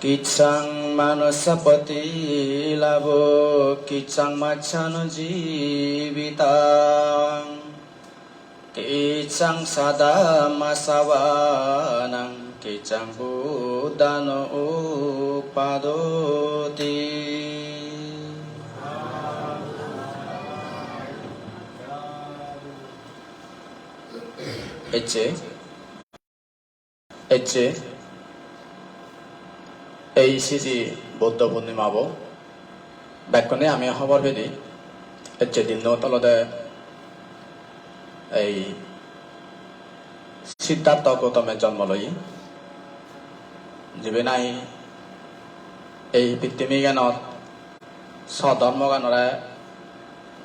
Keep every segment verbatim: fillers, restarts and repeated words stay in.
Kicchaṃ manussapati labho, kicchaṃ macchanu jīvitaṃ, kicchaṃ saddhammasavanaṃ, kicchaṃ buddhānu uppādoti. Ecche, ecche, ei siji Buddho Purnima bo bekkune ami hobor pedi, ecche dinnot olode ei Siddhartha Gautame jonmo loye, jibe nahi ei pittimiganot sodhormoganore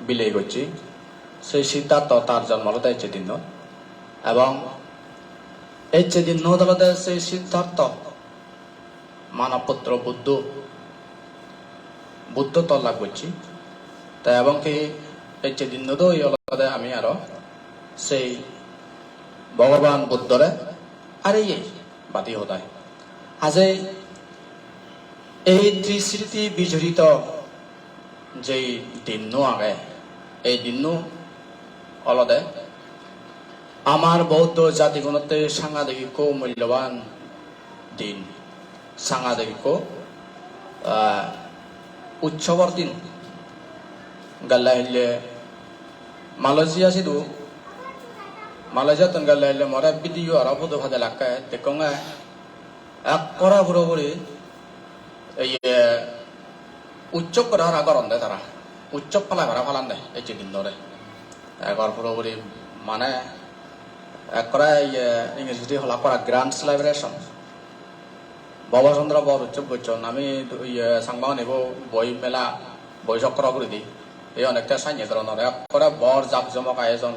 biley gocche. Sei Siddhartha tar jonmo olode ecche dinnot, ebong ecche dinnot olode sei Siddhartha Manobputro Buddho, Buddho to lab gocche. Te ebong ki ecche dinnot oi olode ami aro sei Bhogoban Buddhore areye badi hodai. Ajei ei trisriti bijorito jei dinno age, ei dinno olode amar Bouddho jatigunotte sangadik ikko mulloban din, sangadik ikko, ah, utsobor din. Gelle hille Malaysia sidu, Malaysia tun gelle hille more video aro photo pade lakke dekkonge. Ekkore puro puri, iye, utsob gora hara goronde tara. Utsob palai para palande ecche din dhore. Ekkore puro puri mane ekkore, iye, English di hola kora grand celebration. Bhobo Chandra bor utsob gocchon. Ami, iye, Changma unibo boi mela, boi chokro guri di. Ei onekta sanye dhoronor ekkore bor jak jomok ayojon.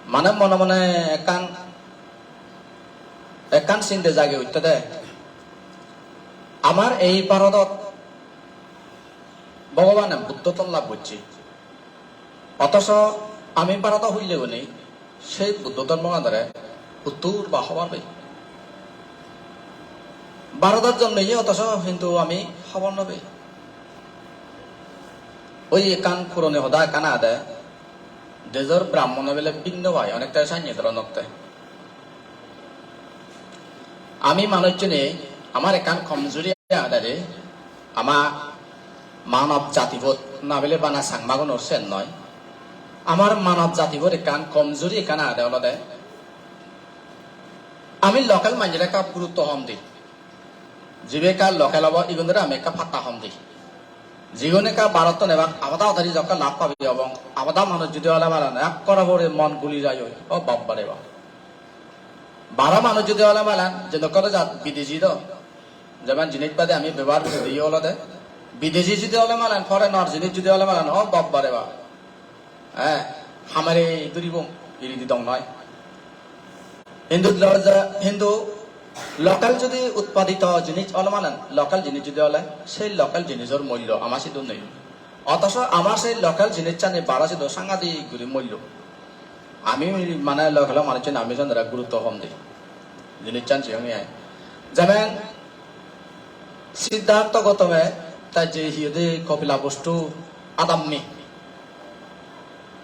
Mane mone mone ekkan, ekkan sinde jagi utte de. Amar ei Bharodot Bhogobane Buddho to lab gocche. Othoso ami Bharodo hulle gune sei Buddho dhormoganore huttur ba hobor pei. Bharodot jonmeye othoso hintu ami hobor no pei. Oi ekkan puroni hoda ekkan age de, dejor Brahmon ebele bhikno pai, onekta sanye dhoronor te. Ami manuchchune amar ekkan komjuri age de, ama manob jatibot, na bile bana Changmagunor sen noi. Amar manob jatibot ekkan komjuri ekkan age de olode, ami local manjore ekka gurutto hom di. Jibe ekka local obo, igunore ami ekka patta hom di. Jigun ekka barottun ebak abada odari jokka lab pabi obong, abada manuj judi ole malen ekkore puri mon guli jai oi, o bap bare bap. Baro manuj judi ole malen, je dokke jat bideji do, jemon jinis padi ami bebohar guri di olode, bideji judi ole malen, foreigner jinis judi ole malen, o bap bare bap. Eh, hamare duribong, iri di dong noi. Hintu lo-, ja-, hintu local judi utpadito jinis ole malen, local jinis judi ole, sei local jinisor mullo ama sidu nei. Othoso amar sei local jinisani baro sidu sangadik guri mullo. Ami mane local manuchchun ami sondre gurutto hom di. Jinissan siyong ai. Jemon Siddhartha Gautame te je hi hoide Kapilabostu adamme.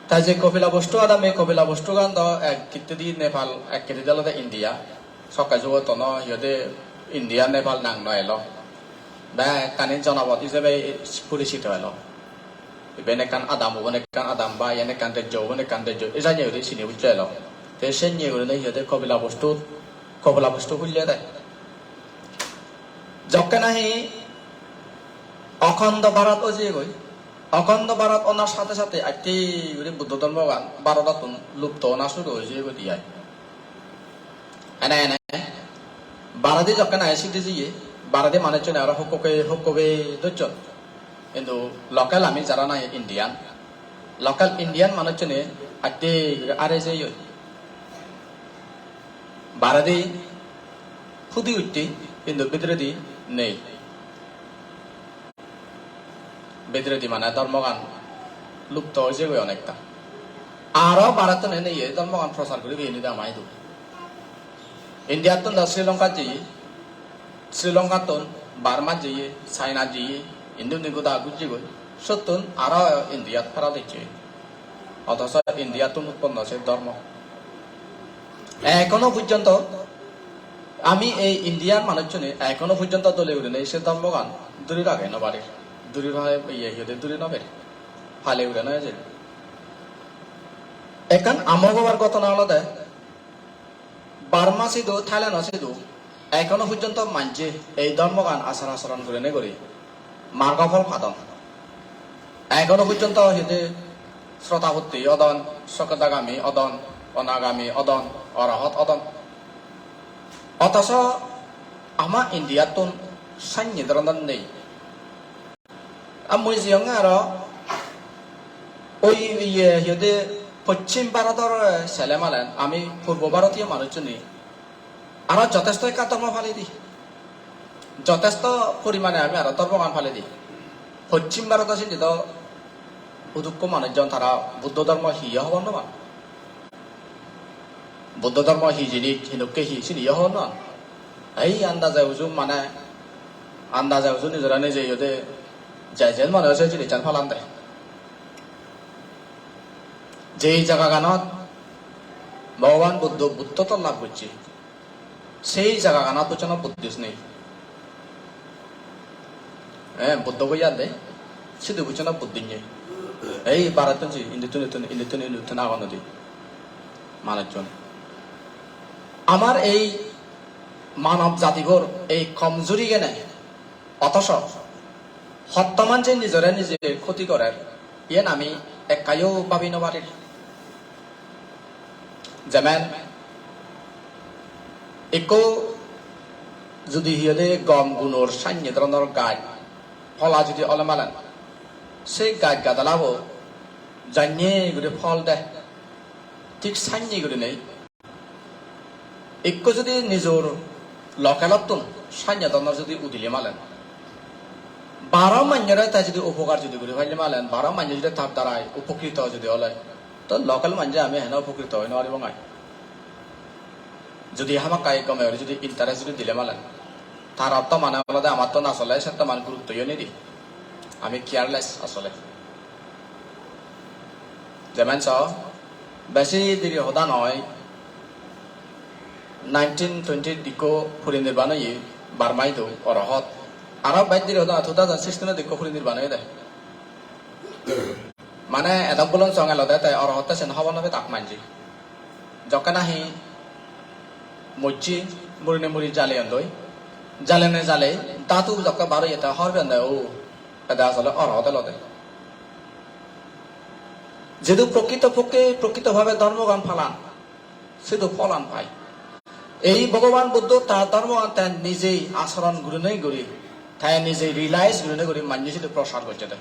Te je Kapilabostu adamme, Kapilabostugan do ek hittedi Nepal, ek hittedi olode India. Sokke jugot tono hi hoide India, Nepal nang no elo. Bekkani jonopod ijebe porisito elo. Iben ekkan adam, ubon ekkan adam, ba iyen ekkan dejjo, ubon ekkan dejjo. Ejanye guri sini bujjo elo. Te senne gurinei hi hoide Kapilabostu, Kapilabostu hulle de. Jokke nahi Okhondo Bharat oi jeyegoi, Okhondo Bharat onar sathe sathe atte guri Buddho dhormogan Bharodottun lupto ona suru oi jeyegoi di ai. Ene ene Bharodi jokke nahi sidi jeye, Bharodi manuchchune aro hukkuke hukkube dhojjon. Hintu local ami jara nahi Indian, local Indian manuchchune atte guri are jeyoi. Baredi hudi utti, hintu bidiredi nei. Bidiredi mane dhormogan lupto oi jeyegoi onekta. Aro barettun ene ye dhormogan prochar guribe indi ama idu. Indiattun do Sri Lanka jeye, Sri Lankattun Burma jeye, China jeye, indi undi goda gujjegoi, sottun aro Indiat pharat ecche. Othoso Indiattun utponno se dhormo. Ekhono porjonto ami ei Indiar manuchchune ekhono porjonto dole gurinei se dhormogan dhuri ragei no parir, dhuri ragei, iye, hi hoide, dhuri no parir, pale guri no ejer. Ekkan amok obar ghotona olode, Burma sidu, Thailand sidu, ekhono porjonto manje ei dhormogan achar acharon gurinei guri margo phol padon. Ekhono porjonto hi hoide Srotapotti odon, Sokadagami odon, Anagami odon, Orohot odon. Othoso ama Indiattun sanye dhoronor nei. Ar mui jeyonge aro oi iye, hi hoide, Poschim Bharotor sele malen ami Purbo Bharotiyo manuchchune aro jotesto ekka dhormo palei di. Jotesto porimane ami aro dhormogan palei di. Poschim Bharoto sindi do hudukko manuchchun, tara Buddho dhormo hi hobor no pan. Buddho dhormo hi jinis, hinukke hi, sini yo hobor no pan. Ei andaje uju, mane andaje uju nijore nije iyode jai jen mane se jinissan palan de. Jei jagaganot Bhogoban Buddho Buddhotto lab gocche, sei jagaganot bocchono Buddhist nei. Eh, Buddho boyar de, sidu bocchono Buddhist nei. Ei Bharottun je, indittun, indittun, indittun, indittun agon udi manuchchun. Amar ei manob jatigor ei komjuri gene, othoso hottoman je nijore nije khoti gorer, iyen ami ekkayo babi no parir. Jemen, ekko judi hi hoide gom gunor sanye dhoronor gaj, hola judi ole malen, se gaj gadalabo janye guri phol de, thik sanye gurinei. Ekko judi nijor localottun sanye dhoronor judi udile malen, baro manjore te judi upogar judi guri palle malen, baro manje judi tar darai upokrito judi ole, to local manje ami hene upokrito oi no paribong ai. Judi hamakkai gome guri judi interest judi dile malen, tar ortho mane olode amattun asole settoman gurutto yo nei di. Ami careless asole. Jemen so, besi diri hoda noi, nineteen twenty-t ikko puri nirban oye, Burma idu, Orohot. Aro bej diri hoda noi, two thousand sixteen-ot ikko puri nirban oye de. Mane edok bulon song elode te Orohotte sen hobor no pedak manje. Jokke nahi mojje, murinei muri jaleyon doi. Jalene jale, dhatu jokke bar oye te hobor peyon de, o, ede asole Orohot elode. Jedu prokrito pokke, prokrito bhabe dhormogan palan, sidu pholan pai. Ei Bhogoban Buddho tar dhormogan te nijei acharon gurinei guri, te nijei realize gurinei guri manje sidu prosar gocche de.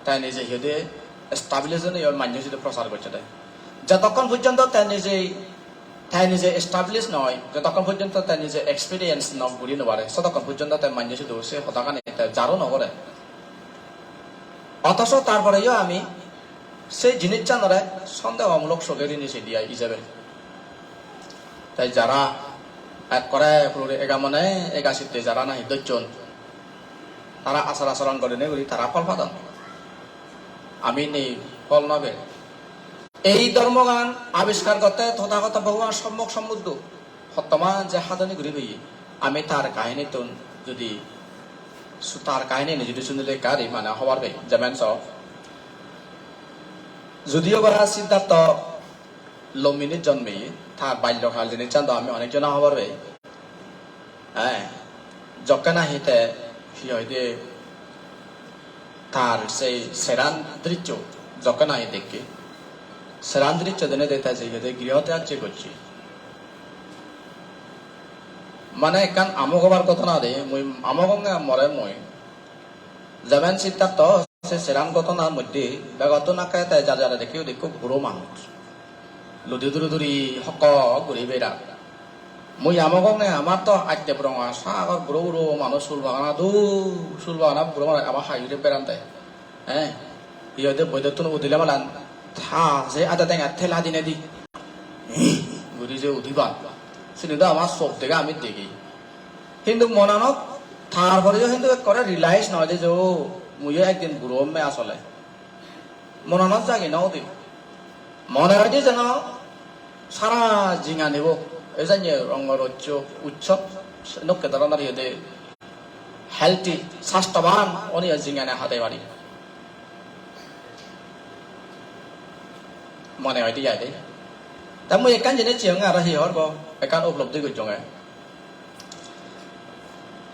Te nije hi hoide establish onei manje sidu prosar gocche de. Jotokkon porjonto te nije, te nije establish noi, jotokkon porjonto te nije experience no guri no pare, sotokkon porjonto te manje sidu se hodagani te jaro no gore. Othoso tar poreyo ami se jinissanore sondehomulok soge rini sedi ai ijebe. Te jara ekkore purore ega mone ega sitte jara nahi docchon, tara achar acharon gorinei guri tara phol padon. Ami nei, phol no pei. Ei dhormogan abiskar gotte Tothagoto Bhogoban Sommok Sombuddho hottoman je hadoni guri peye, ami tar kahinittun judi su-, tar kahinini judi sunile ekka ari mane hobor pei. Jemen so, judiyo ba Siddhartho Lumbinit jonmeye, tar balyokal jinissan do ami onek jona hobor pei. Eh, jokke nahi te, hi hoide, tar sei seran drisso, jokke nahi dekke, seran drisso denede te sei hoide griho tyag je gocche. Mane ekkan amok obar ghotona de, mui amok onge more mui. Jemen Siddhartho se seran ghotonar moddhe begottun akke te jare jare dekki udi ekko buro manuj. Ludi duri duri hok hok guri berar. Mui amok onge, amar to atte puronga sagor buro buro manuj, sul bagana dol, sul bagana buro manuj ama hai hure berande. He? Hi hoide boidottun udile malan ta se ada tenga thela dinedi. Guri je udiban. Sini do ama sok dege ami degi. Hintu monanot tar poreyo hintu ekkore realize noi de je, "O, muiyo ekdin guro omme asole." Monanot jagi no udi. Mone hoide jeno sara jinganibo, ei janye Rongor Utsob, Utsob, nokke dhoronor iyede healthy, sastoban, oniyo jingani hade pari. Mone hoide ai de. Ta mui ekkan jinis siyonge aro hi hor bo, ekkan upolobdi gojjonge.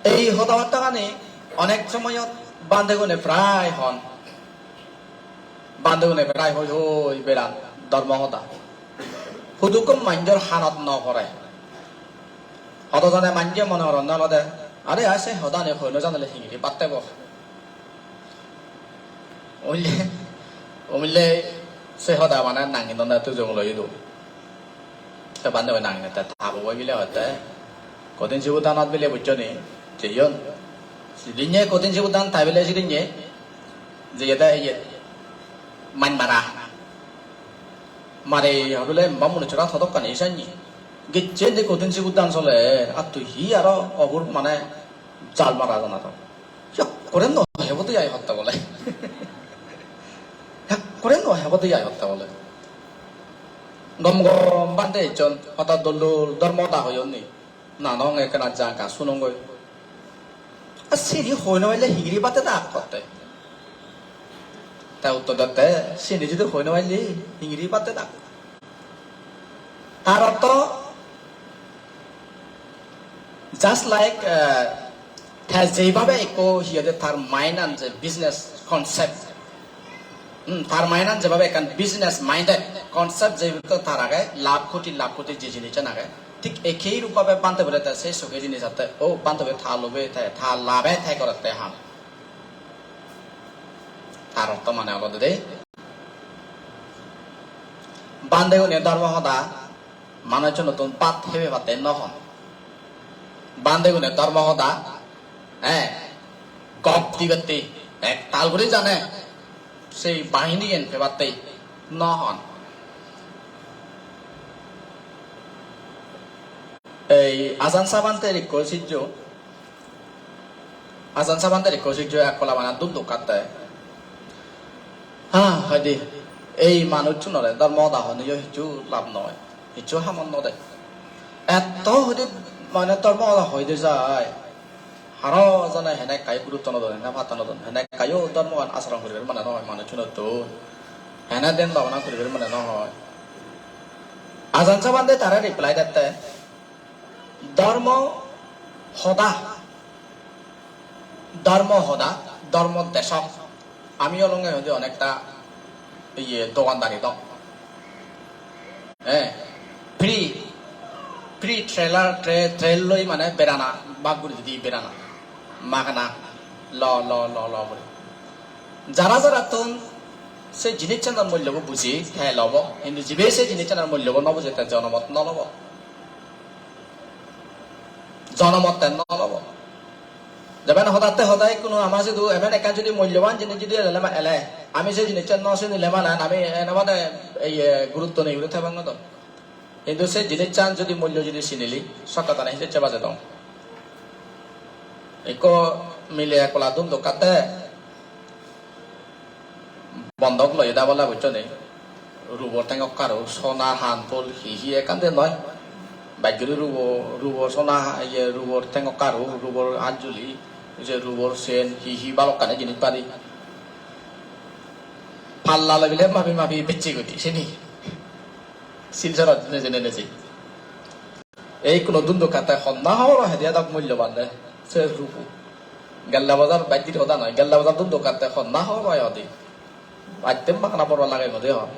Ei hoda battagani onek somoyot bandegune prai hon. Bandegune prai hoi hoi beran dhormo hoda. Hudukkun manjor hanot no pore. Hodo jone manje mone goronne olode, "Are, ai se hodani hoi no janile hingiri batte bo." Umille, umille se hoda mane nangi nonde tujung loi idu. Se bande oi nangi nette tabo boi bile hotte. Kodin sibu danot bile buccho ni, jeyon. Sidinye kodin sibu dan tai bile sidinye. Jeyede iye, maj mara. Mare hobile mba munuchora todokkani isanni. Gicche indi kodin sibu dan sole, ar tui hi aro ogur mane jal mara jana to. Ekkore no hebode ai hotte bole. Ekkore no hebode ai hotte bole. Gom gom bhante ejjon, hoda dol dol dhormo hoda hoyon ni. Nanong ekkena jaga sunongoi. Ar sini hoi no paile hingiri bhante dak hotte. Ta uttor dette, sini jodi hoi no paile hingiri bhante dak. Tar ortho, just like, eh, te jeibabe ekko hi hoide tar mind an je business concept, hmm, tar mind an jebabe ekkan business minded concept jeibabe tar age, labh khoti, labh khoti je jinissan age, thik ekei rup babe bhante bole te se soge jinis atte, o bhante bole ta lobe te, ta labe te gorette ham. Tar ortho mane olode de, bhante gune dhormo hoda manuchchunottun bhat hebe batte no hon. Bhante gune dhormo hoda, eh, gop dibatte, ektal guri jane, sei bahiniyen pebatte no hon. Ei Ajahn Chah bhanter ekko sijjo, Ajahn Chah bhanter ekko sijjo ek pola bana duk duk katte. Ha, hoide, ei manuchchunore dhormo hoda honiyo hissu lab noi, hissu hamot no de. Etto hoide mane dhormo hoda hoide jai. Haro jone hene ekkai gurutto no don, hene patta no don, hene ekkayo dhormogan acharon guribar mane no hoi manuchchunottun. Hene dhyan bhabona guribar mane no hoi. Ajahn Chah bhante tare reply dette, dhormo hoda, dhormo hoda, dhormo desok. Ami olonge hoide onekta iye dogandari dok. Eh, free, free trailer, tra-, trail loi mane berana, bak guri didi berana. Magana, lo, lo, lo, lo guri. Jara jarattun se jinissanor mullobo buji, te lobo. Hintu jibe se jinissanor mullobo no buje, te jonomot no lobo. Jonomot te no lobo. Jeben hodatte hodai ikkunu ama sidu eben ekkan judi mulloban jinis judi ele ma-, ele, ami se jinissan no sinile mane ami ene bade ei, eh, gurutto nei guri thebang no do. Hintu se jinissan judi mullo judi sinili, sokkatane hijecche baje dong. Ikko mile ekkola dum dokkatte bondok loye da bola, buccho ni? Rubor tengok karu, sona han pol hi hi ekkan de noi. Baj guri rubo, rubor sona, iye, rubor tengok karu, rubor anjuli, je rubor sen, hi hi balokkani jinis padi. Palla loi bile mapi mapi bicche guri sini. Silchorot nejei nejei. Ei ikkuno dun dokkatte honna hobor oi hedi edok mulloban de se rubo. Gella bazar bajjir hoda noi, gella bazar dun dokkatte honna hobor oi hodi. Bajte magana bor lage gode hon.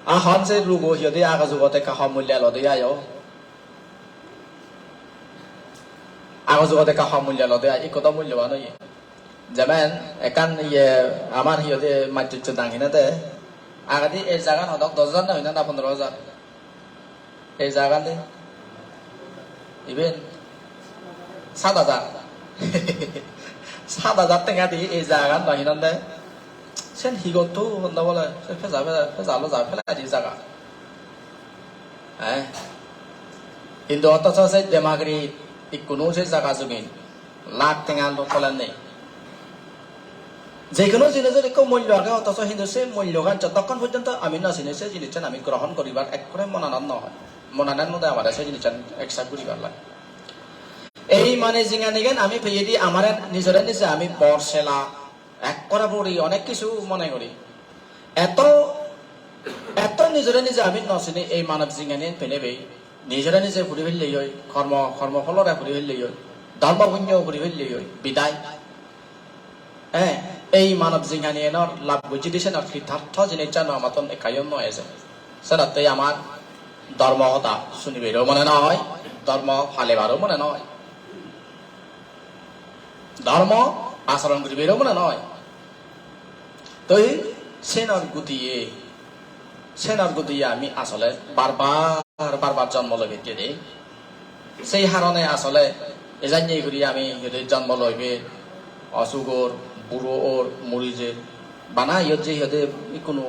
A hon se rubo hi hodi age jugot ekka hom mullo elode ayo. Age jugot ekka hom mullo elode ai, ikko do mulloban oye. Jemen ekkan iye amar hi hoide majjocche dang hinede. Agedi ei jagan hodok dos hajar na hoi na, na pondro hajar? Ei jagan de. Iben sat hajar. Sat hajar tenga di ei jagan no hinonde. Sen hi gotto honda bole? Se pesa, pesa, pesa lo ja pela di jaga. Eh? Hintu othocho se Demagiri Ikkunu se jaga jomin lakh tenga lo-, tole nei. Jekono jinisor ekko mullo age, otoso hintu se mullogan jotokkon porjonto ami no sini, se jinissan ami grohon guribar ekkore monanot no oi. Monanot no oi amare se jinissan accept guribar lai. Ei mane jinghanigan ami peyedi amare nijore nije ami bor sela ekkore puri onek kisu mone guri. Eto, eto nijore nije ami no sini ei manob jinghanian penei bei. Nijore nije puri felleyoi, kormo, kormo pholore puri felleyoi, dhormo punyo puri felleyoi, bidai. Eh, ei manob jinghanianor lab gojjidi senor kitartho jinissan amattun ekkayo no eje. Senottei amar dhormo hoda sunibero mone noi, dhormo palebaro mone noi. Dhormo achoron guribero mone noi. Toi senor gudiye, senor gudiye ami asole bar bar, bar bar jonmo loi pette de. Sei harone asole ejanye guri ami hede jonmo loibe, osugor, buro or, muri jer. Bana iyot je hede ikkunu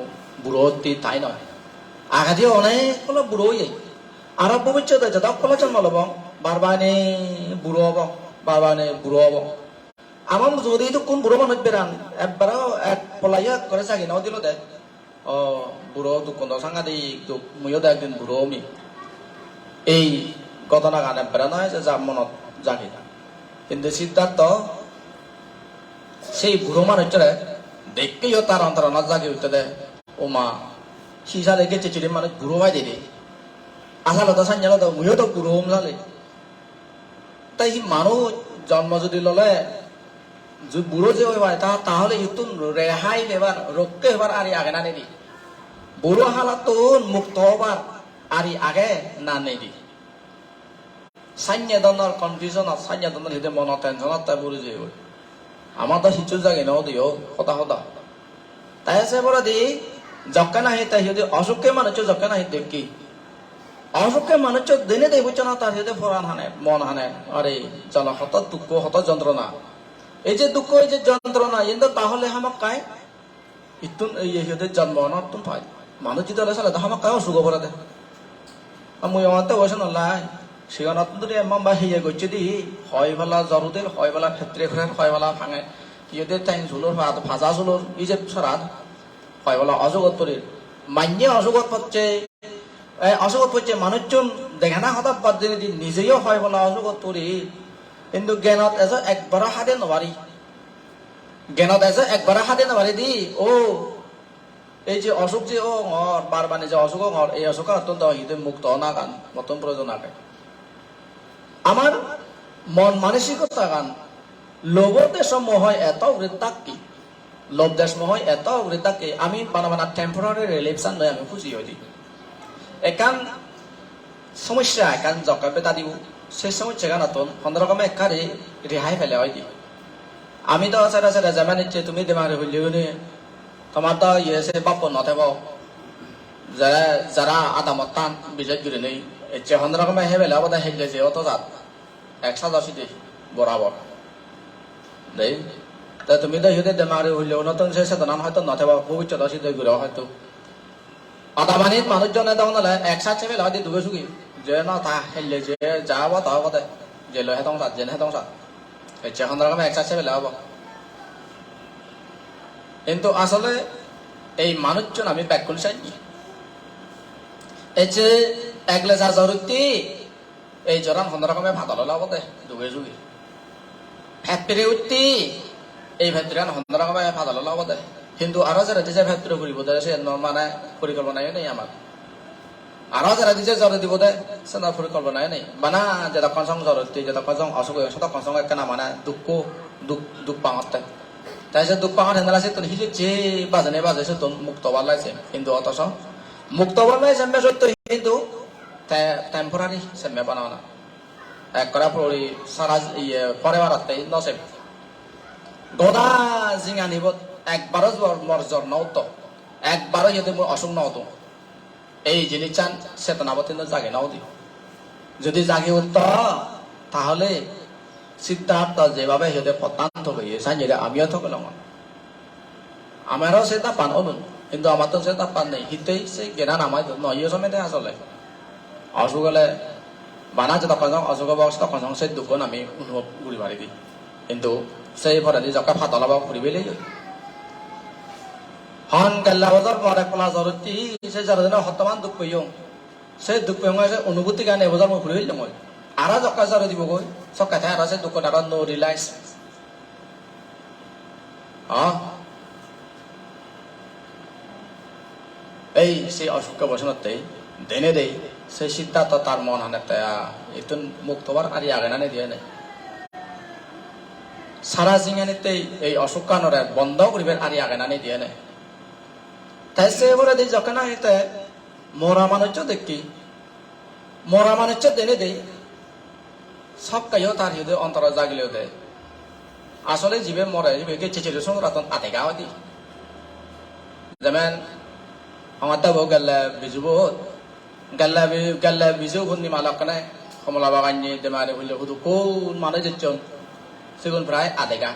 buro otte tai noi. Agedi onek holo buro oye. Aro bobissote jodok pole jonmo lobong, bar bane buro obong, bar bane buro obong. Ama mujungedi idukkun buro manuj beran, ekbare ek pola yo ekkore jagi no udilo de. O, buro dukkun do sangadik duk, muiyo do ekdin buro omi. Ei ghotonagan ekbare noi je ja monot jagi. Hintu Siddhartho sei buro manuchchore dekke yo tar ontoranot jagi utte de. O ma, hi sale gecche chiri manuj buro pai de de. Asalo do sannyalo do, muiyo do buro om sale. Tai hi manuj jonmo jodi lole, ju-, buro je oi pai, ta-, tahole ittun rehai pebar, rokke pebar ari age na nei di? Buro halattun mukto obar ari age na nei di? Sanye donor confusion-ot, sanye donor hide mono tension-ot te buri jeyegoi. Amar do hissu jagi no udiyo, hoda hoda. Te se poredi jokke nahi te hi hoide osukke manuccho jokke nahi dekki. Osukke manuccho dene de buccho na tar hi hoide poran hane, mon hane, are jala hoto dukko, hoto jontrona. Ei je dukko, ei je jontrona, iyen do tahole hamakkai ittun, ei hi hoide jonmo onottun pai. Manuj jidi ole sale do hamakkai osuk obo de. Ar mui omotte oiso nolai. Sigonottun dhuri emma ba hiye gocche di, hoi pala jor uder, hoi pala pettre prer, hoi pala pange, hiye de teng sulor, pa-, paja sulor, ijeb saran, hoi pala osugot porir. Manye osugot pocche, eh, osugot pocche manuchun degana hoda bad dinei di nijeyo hoi pala osugot porir. Hintu gyanot ejo ekbaro hade no pari. Gyanot ejo ekbaro hade no pari di, o, ei je osuk je ongor, bar bani je osuk ongor, ei osukkanottun do hi hoide mukto onagan mottun proyojon age. Amar mon manosikotagan lobho desho mohoi eto ugure thakki, lobh desh mohoi eto ugure thakki, ami bana bana temporary relief san loi ami huji oi di. Ekkan somossya ekkan jokke beda dibo, se somossya ganottun hono rokome ekka re-, rehai pele oi di. Ami do sere sere jemen icche tumi demari hulle gune, tomar do iye se bappo no thebo. Jara, jara adamot than, bijes gurinei, icche hono rokome hebele obode helle je oto jat. Ek sajo sidi borabor. Dei, te tumi do hi hoide demari hulle gunottun se sedonan hoito no thebo, bobissoto sidi guro hoito. Adamanit manuj jone dogon ole ek sat sebele hoide duge sugi. Je na ta helle je ja obo ta obo de. Je loi hedong sat, jen hedong sat. Ecche hono rokome ek sat sebele obo. Hintu asole ei manuchun ami bekkun senne. Ecche ek leja jor utti, ei joran hono rokome padol ola obode, duge suge. Pet pire utti, ei pet pirean hono rokome padol ola obode. Hintu aro jare dije pet pire puribo de, siyen mane porikolponayo nei amar. Aro jare dije jor dibo de, siyen porikolponayo nei. Bana jedokkon song jor utti, jedokkon song osuk oyon, sedokkon song ekkena mane dukko, duk, duk pangotte. Te se duk pangot henela settun hiju je bajene baje settun mukto obar lai sem. Hintu otoso mukto obar lai sem be sotto hintu te-, temporary sem be bana bana. Ekkore puri sara iye pore baratte no sem. Goda jinganibot ekbaro jor, mor jor no utto. Ekbaro iyot mui osuk no utung. Ei jinissan chetonabot hintu jagi no udi. Jodi jagi utto, tahole Siddhartho jebabe hi hoide pottan togeye, sanjire amiyo togelongor. Amaro se dappan olun, hintu amattun se dappan nei. Hittei se gyanan ama idu noiyo somede asole. Osuk ole Bana jotokkon song osuk obo, sotokkon song se dukkan ami onubhob guri pari di. Hintu se poredi jokke padol obo puri pele oi. Hon gelle bojor mor ek pala jor utti, se jor jone hottoman duk peyong. Se duk peyong se onubhuti gan e bojor mui puri pellong oi. Aro jokke jor dibo goi, sokke te aro se dukkan aro no realize. Ha? Ei se osukko bosonotte dene dei se Siddhartho tar mon hanette, a, ittun mukto obar ari age na nei diye nei. Sara jinganitte ei osukkanore bondo guribar ari age na nei diye nei. Te se poredi jokke nahi te mora manuccho dekki, mora manuccho dene dei, sokkeyo tar hi hoide ontoro jagile ode. Asole jibe more, jibe gecche sero songorattun adega oi de. Jemen, hongotte bo gelle bijubot, gelle bi-, gelle biju purnima lokkene, homola bagan ni demare hulle hudukkun manuj ecchon, sigun prai adega.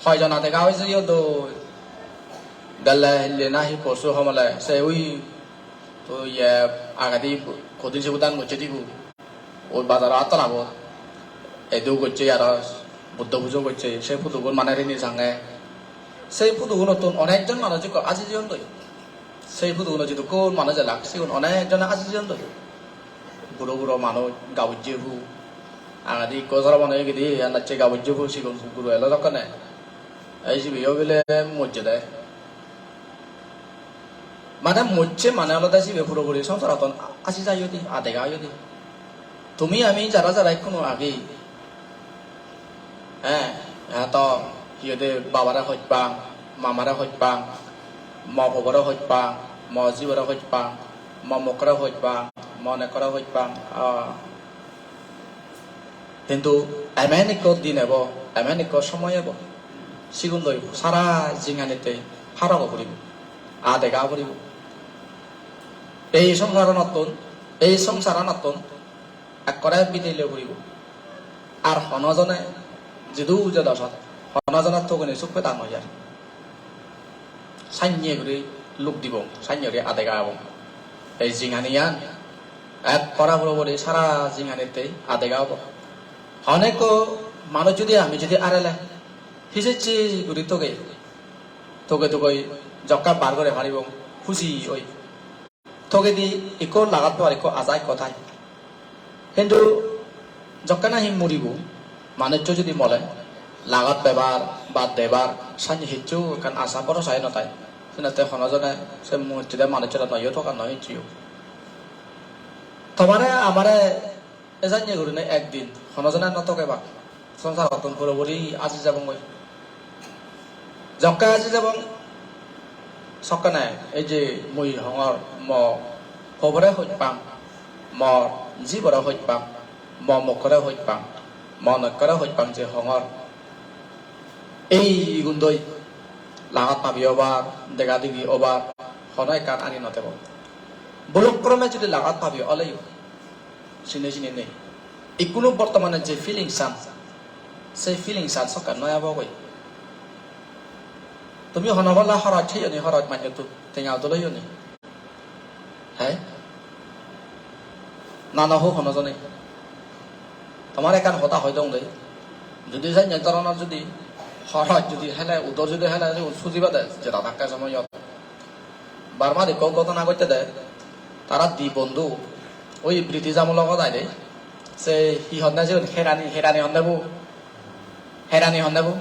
Hoijon adega oi jeyodoi? Gelle hille nahi porsu homole se ui, ui, eh, agedi kodin sibu dan gocche dibu. Ui bazaro attolabot edu gocche aro Buddho pujo gocche, se photogun mane rini sange. Se photogunottun onekjon manuj ekko aji jeyondoi. Sei photoguno jidukkun manuj elak, sigun onek jone aji jeyondoi. Buro buro manuj, gabujje pu. Agedi ikko jora mane egedi, iyot nacche gabujje pu, sigon guro elo dokkene. Ei sibeyo bile mojjede. Mane mojje mane olode sibe puro puri songsarattun aji jai oi de, adega oi de. Tumi ami jara jara ekkuno agi, he, eto, hi hoide, babare hoj pang, mamare hoj pang, mo pobore hoj pang, mo jibore hoj pang, mo mokkore hoj pang, mo nekkore hoj pang, ah. Hintu emen ekko din ebo, emen ekko somoy ebo, sigun loi sara jinganitte parok puribo, adega puribo. Ei songsaranottun, ei songsaranottun ekkore bidei loi puribo. Ar hono jone jidu ujo dosot, hono jone togene suk peda noi ar. Sanye guri luk dibong, sanye guri adega obong. Ei jinghaniyan ekkore puro puri sara jinghanitte adega obo. Honekko manuj judi ami judi arele, hijecche guri toge, toge togoi jokka bar gore paribong, huji oi. Togedi ikko lagat pebar ikko aja ikko thai. Hintu jokke nahi muribo, manuccho judi mole, lagat pebar, bad debar, sanye hissu ekkan asa borosa no thai. Senotte hono jone se muhurte manucchore noyo togar noi hissuyo. Tomare amare ejanye gurine ekdin hono jone no togebak. Songsarottun puro puri aji jebongoi. Jokke aji jebong, sokkene ei je mui hongor, mo pobore hoj pang, mo jibore hoj pang, mo mokkore hoj pang, mo nokkore hoj pang je hongor. Ei igundoi lagat pabi obar, dega digi obar, hono ekkan ani no tebo. Bolukrome judi lagat pabi oleyo, sine sine nei. Ikkunu bortomane je feelings an, sei feelings an sokke noi abo goi. Tumi hono bola horoj heyoni, horoj manjottun tenga udol oyoni. He? Na, na, ho hono jone. Tomar ekkan hoda hoi dong de. Judi senne doronor judi horoj judi hele, udor judi hele, judi suji bade, jeda thakke somoyot. Burmat ikko ghotona ghotte de, tara di bondhu, oi British amolo hodai de, se hi honne sigun, Herani, Herani honne bu, Herani honne bu,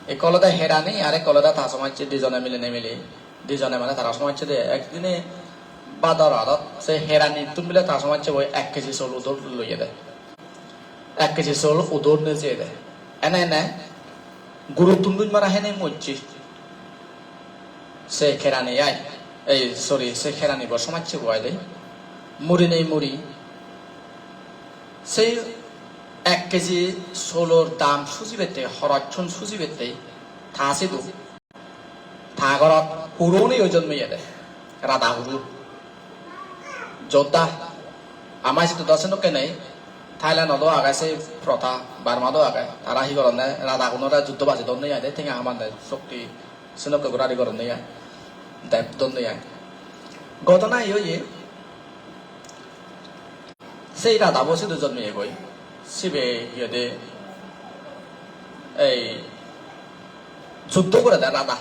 ikko olode Herani, ar ikko olode ta somajje, dijone milinei mili, dijone mane tara somajje de, ekdine bador adot se Heranittun bile ta somajje boi ek kg sol udor loye de. Ek kg sol udor nejeyede. Ene ene guruttun duj mara hene mojje. Se Herani ai, ei, sorry, se Herani bo somajje bo ai de. Muri nei muri. Se ek kg solor dam sujibette, horocchun sujibette, ta sidu. Ta gorot huro uneyo jonmeyede, rada huro. Jodha. Ama sidu do sedokke nei. Thailand-ot do age se protha, Burma-t do age. Tara hi goronne, radagunore juddo baji donne ai de, tenga hamanne, shokti, sedokke guri goronne ai. Dep donne ai. Ghotona hi oye? sei radabo sidu jonmeyegoi. Sibe hi hoide, ei juddo gorede rada.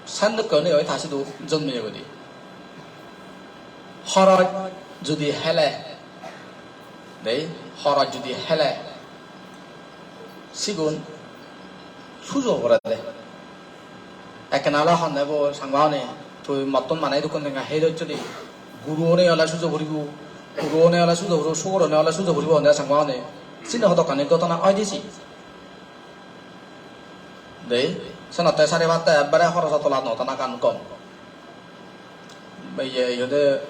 Sen dokke oinei oi ta sidu jonmeyegoi de. Horoj judi hele, dei, horoj judi hele, sigun sujo gorede. Ekkena ole honne bo, "Sangma hone, tui mottun mane idukkun tenga hei docchodi. Guru hone ole sujo puribo, guru hone ole sujo puribo, sugor hone ole sujo puribo," honne Sangma hone. Sini hodokkani ghotona oi disi. Dei, senotte sari patte ekbare horojo tola no tanagan gom. Iye, iye de,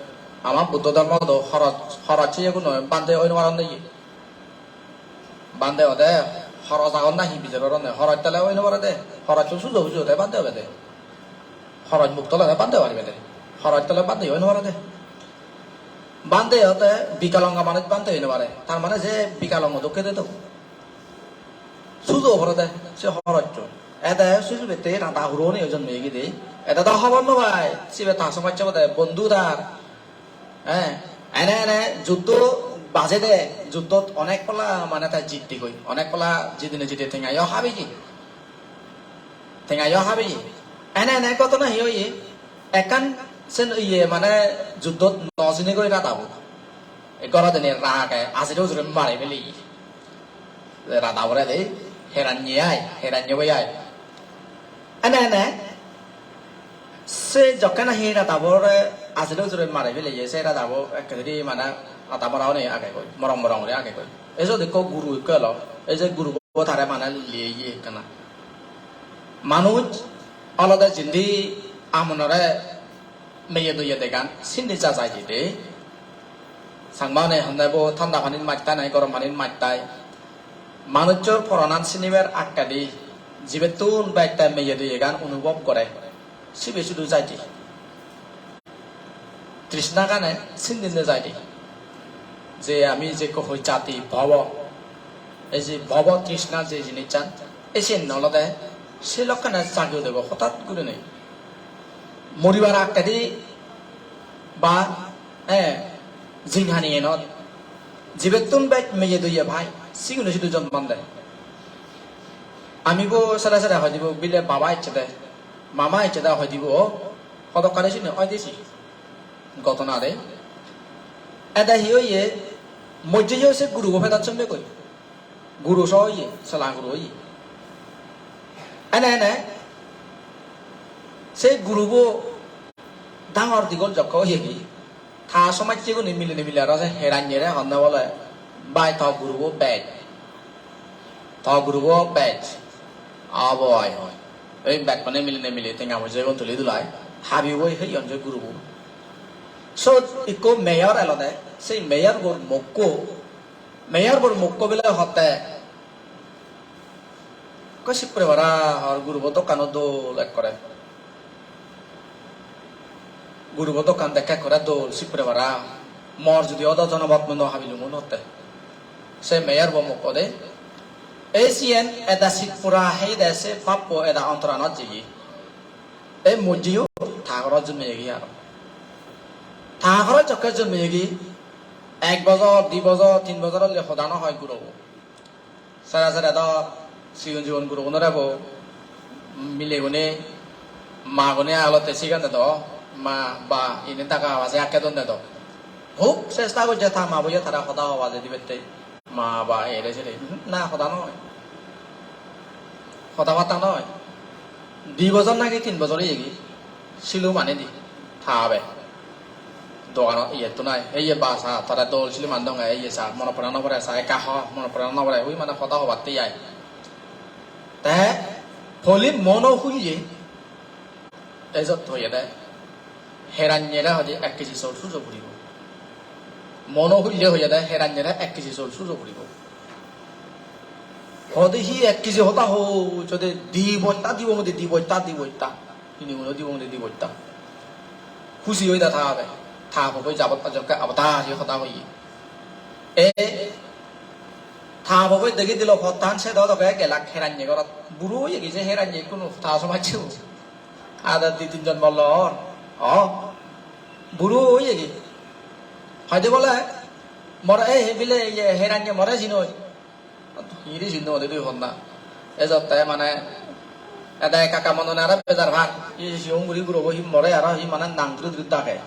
ama Buddho dhormo do horoj, horoj siyeguno bhante oi no paron de iye. Bhante ode horoj agon nahi bijer goronne, horoj tale oi no pare de, horoj to sujo sujo de bhante obede. Horoj mukto lage bhante paribe de, horoj tale bhante oi no pare de. Bhante ode bikalonga manuj bhante oi no pare, tar mane je bikalongo dokke de to. Sujo pore de, se horoj to. Ede sujo bette rada huro ni ojon megi de. Ede do hobor no pai, sibe ta somajje obode, bondhu tar. Eh, ene ene juddo bajede, juddot onek pala mane te jitti goi, onek pala jidine jidine tengayo habeye, tengayo habeye. Ene ene ghotona hi oye, ekkan sen iye mane juddot no sini goi radabo. E goro dene rage ajire ujure mari fele. Radabore de, heranye ai, heranye goi ai. Ene ene, se jokke nahi radabore ajile ujure mari fele ye, se radabo ekkedi mane ada mora guri age goi, morong morong guri age goi. Ei jodi ekko guru ekko elo, ei je gurubo tare mane liye ye ekkana. Manuj olode jindi amonore meye doye degan, sindi ja jai de. Sangma hone honne bo thanda panit majtai nahi gorom panit majtai. Manuchor poranan sinibar akkedi jibettun bej te meye doyegan onubhob gore. Sibe sudu jai de. Trishna gane sindi ne jai de. Je ami je ko hoi jati bhobo. Ei je bhobo trishna je jinissan, ei sen olode se lokkene jagi udebo hotat gurinei. Moribar akkedi ba, eh, jinghaniyenot jibettun bej meye doye pai, sigune sidu jonmon de. Ami bo sere sere hoi dibo, bile baba ecche de, mama ecche de hoi dibo, o, hodokkani sini oi disi. Ghotona de. Ede hi oye, mojje yo se gurubo pedat somme goi. Guru so oye, sela guru oye. Ene ene, se gurubo dangor digol jokke oyegi, ta somajjegune milinei mili aro se heranyere honne bole, "Bhai, to gurubo bej. To gurubo bej." Obo oi hoi. Ei bekkune milinei mili tenga poisagun tuli dulai. Habi boi heyon se gurubo. Sot ikko mayor elode, sei mayor bor mokko, mayor bor mokko bile hotte, "Ko sipre bara, hor gurubo dokkano dol ekkore. Gurubo dokkan dekke ekkore dol, sipre bara. Mor judi odo jonobot mui no habilungun," hotte. Se mayor bo mokko de. Ei siyen eda sipura hei de se bappo eda ontoranot jeye. Ei mojjeyo ta ghorot jonmeyegi aro. Ta ghorot jokke jonmeyegi, ek bojor, di bojor, tin bojor ole hoda no hoi gurobo. Sere sere do sigon sigon gurogunore bo milegune, magune agolotte sigan dedo, ma ba indi daga habaje akke don dedo. Hub chesta gojje ta ma boye tara hoda hobaje dibette. Ma ba ere sere, na hoda noi. Hoda batta noi. Di bojor naki tin bojor oyegi, silum ani di, ta be. Doganot iyettun ai, ei ye ba sa, tara dol silum an dong ai, ei ye sa, monot pore no pore sa, ekka ho, monot pore no pore, ui mane hoda hobatte ai. Te, holi mono huye, ejot hoyede, heranyere hoide ek kg chol sujo puribo. Mono hulle hoyede, heranyere ek kg chol sujo puribo. Hode hi ek kg hoda ho, jode di bosta dibong de, di bosta, di bosta. Hini uno dibong de, di bosta. Husi oi da ta be. Ta bo boi jabot ajokke abada hi hoda hoye. E ta bo boi degi dilo pottan se do doge gelak heranye gorot. Buro oye gi je heranye kuno ta somajje. Ada di tin jon bollo or. O. Buro oye gi. Hoide bole More, "Ei, he bile, iye, heranye more sinoi." Hiri sinno ode dui honna. Ejotte mane, ede ekka ekka monone aro bejar pan. Iye sigon guri gurobo hi more aro hi mane nang duri duri dage.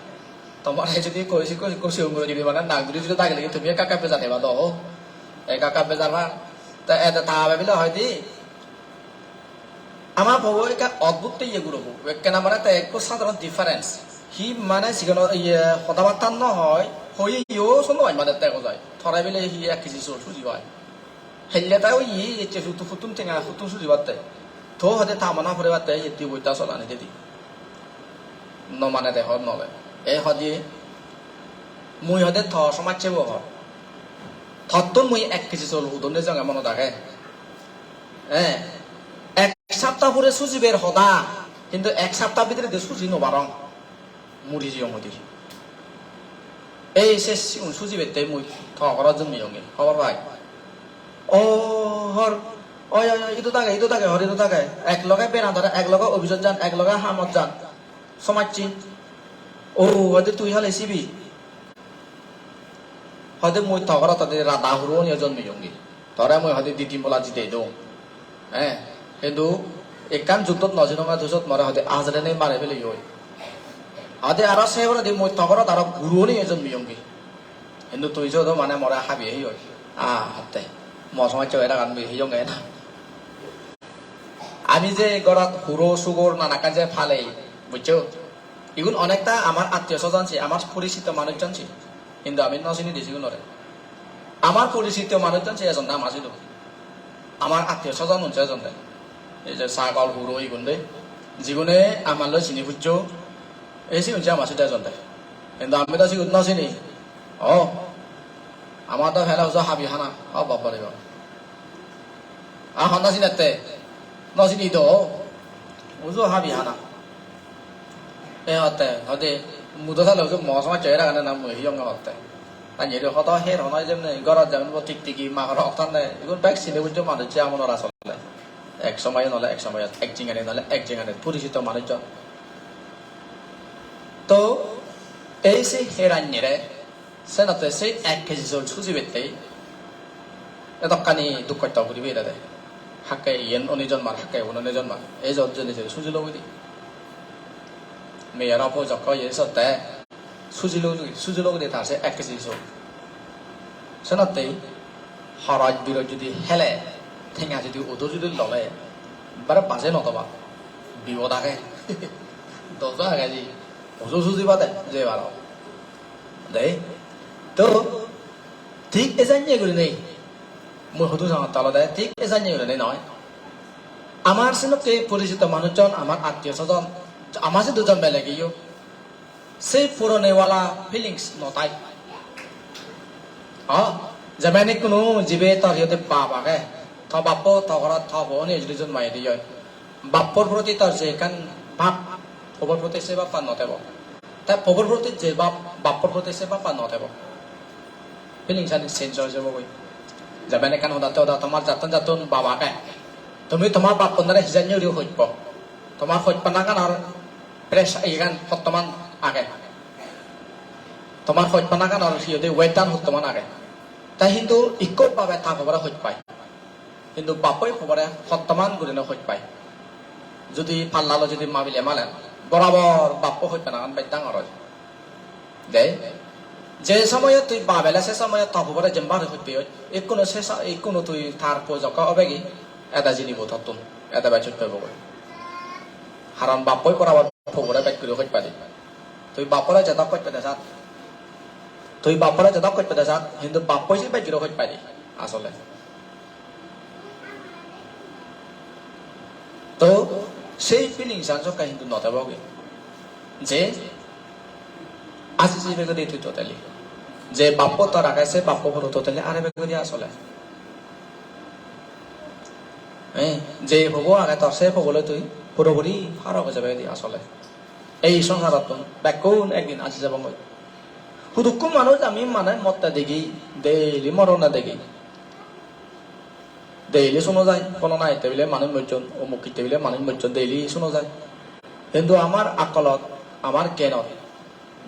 Tomare jodi ikko sikko sikko sigon guro jodi mane nang duri duri dagile tumi ekka ekka bejar heba do. Ekka ekka bejar pan. Te ede ta abe bile hoide, ama pobo ekka odbhut te iye gurobo. Ekkena mane te ekko sadharon difference. Hi mane sigon iye hoda batta no hoi, hoiyo sondo mane dego jai. Tore bile hi ek kg chol suji pai. Helle ta oye ecche huttun, huttun tenga, huttun sujibatte. To hode ta mona puribatte, iyot di boitta solani dedi. No mane de hor nole. E hode, mui hode to somajje bo hor. Tottun mui ek kg chol udon de jonge monot age. Eh, ek sapta pore sujiber hoda, hintu ek sapta bidire de suji no parong. Muri jeyong udi. Ei se sigun sujibatte mui to gorot jomiyonge, hobor pai. O hor, oi, oi, oi, idu dage, idu dage, hor idu dage. Ek loge beran dare, ek loge office-ot jan, ek loge hamot jan. Somajje. O, hoide tui hale sibi. Hoide mui to gorot hoide rada huro oniyo jomiyonge. Tore mui hoide di tin bola jidei dong. Eh, hintu ekkan juddot no jinonge tui sot more hoide ajere nei mare peleyo. Hoide aro se poredi mui to gorot aro guro nei ejon miyonge. Hintu tui sot mane more habi heyoi. Ah, hatte. Mo somajje eragan mui heyonge na. Ami je gorot huro sugor nanakkan je palei, bujjo? Igun onekta amar attiyo sojon si, amar porichito manuchon si. Hintu ami no sini de sigunore. Amar porichito manuchon se ejonde ama sidu. Amar attiyo sojon unse ejonde. Ei je sagol huro igun de. Jigune amar loi sini pujjo, ei sigun se ama sidu ejonde. Hintu ami do sigun no sini. O, amar do pele ujo habi hana. O baba re baba. A honna sinette? No sini do. Ujo habi hana. E hotte, hoide, mudo sale hoide mo somajje era gane na mui hiyonge hotte. Tanye ri hodo her hono jemne, gorot jemne bo tik tiki, magor hok tande, igun bek sine bujjo manuj je amonor asole. Ek somoy nole ek somoyot, ek jingani nole ek jingani, porichito manuj jon. To, ei se heranyere, senotte se ek kg chol sujibatte edokkani duk hosto guri berede. Hakke iyen oni jonmar, hakke igun oni jonmar. Ei jot jeni jeni sujilo guri. Meyaro pojokko iye sotte sujilo guri, sujilo guri tar se ek kg chol. Senotte horoj biroj judi hele, tenga judi udo judi lole, bare baje no toba. Bibod age. Dojo age ji. Uju suji bade je baro. Dei. To thik ejanye gurinei. Mui hudu sangotte olode thik ejanye gurinei noi. Amar senokke porichito manuchon, amar attiyo sojon, ama sidu jonme legiyo. Sei purone wala feelings no thai. O, jemon ikkunu jibe tor hi hoide bap age, to bappo to gorot to bo oni judi jonmai de oi. Bappor proti tor je ekkan bap, pobor proti se bappan no thebo. Te pobor proti je bap, bappor proti se bappan no thebo. Feelings ani change oi jabo goi. Jemon ekkan hodatte hoda tomar jattun jattun bap age. Tumi tomar bappunore hijeni guri hojpo. Tomar hojpanaganor pressure iyegan hottoman age. Tomar hojpanaganor hi hoide weight-an hottoman age. Te hintu ikko babe ta pobore hoj pai. Hintu bappoi pobore hottoman gurine hoj pai. Judi palla loi judi mabile malen, borabor bappo hojpanagan bej dangor oi. Dei, je somoyot tui babele se somoyot to pobore jembar hoj peyoj, ikkunu se sa-, ikkunu tui tar pojokko obegi eda jinibo tottun, eda bej hoj pebogoi. Haron bappoi borabor pobore bej guri hoj padi. Tui bappore jedok hoj pede sat, tui bappore jedok hoj pede sat, hintu bappoi se bej guri hoj padi asole. To sei feelings-an sokke hintu no thebo gi. Je aji jibe guri tui totally. Je bappo tor age se bappo puro totally arebe guri asole. Eh, je pobo age tor se pobo loi tui puropuri parok oi jabe guri asole. Ei songsarottun bekkun ekdin aji jebongoi. Hudukkun manuj ami mane motte degi, daily morona degi. Daily suno jai, pholona hitte bile manuj mojjon, omuk hitte bile manuj mojjon, daily suno jai. Hintu amar akkolot, amar gyanot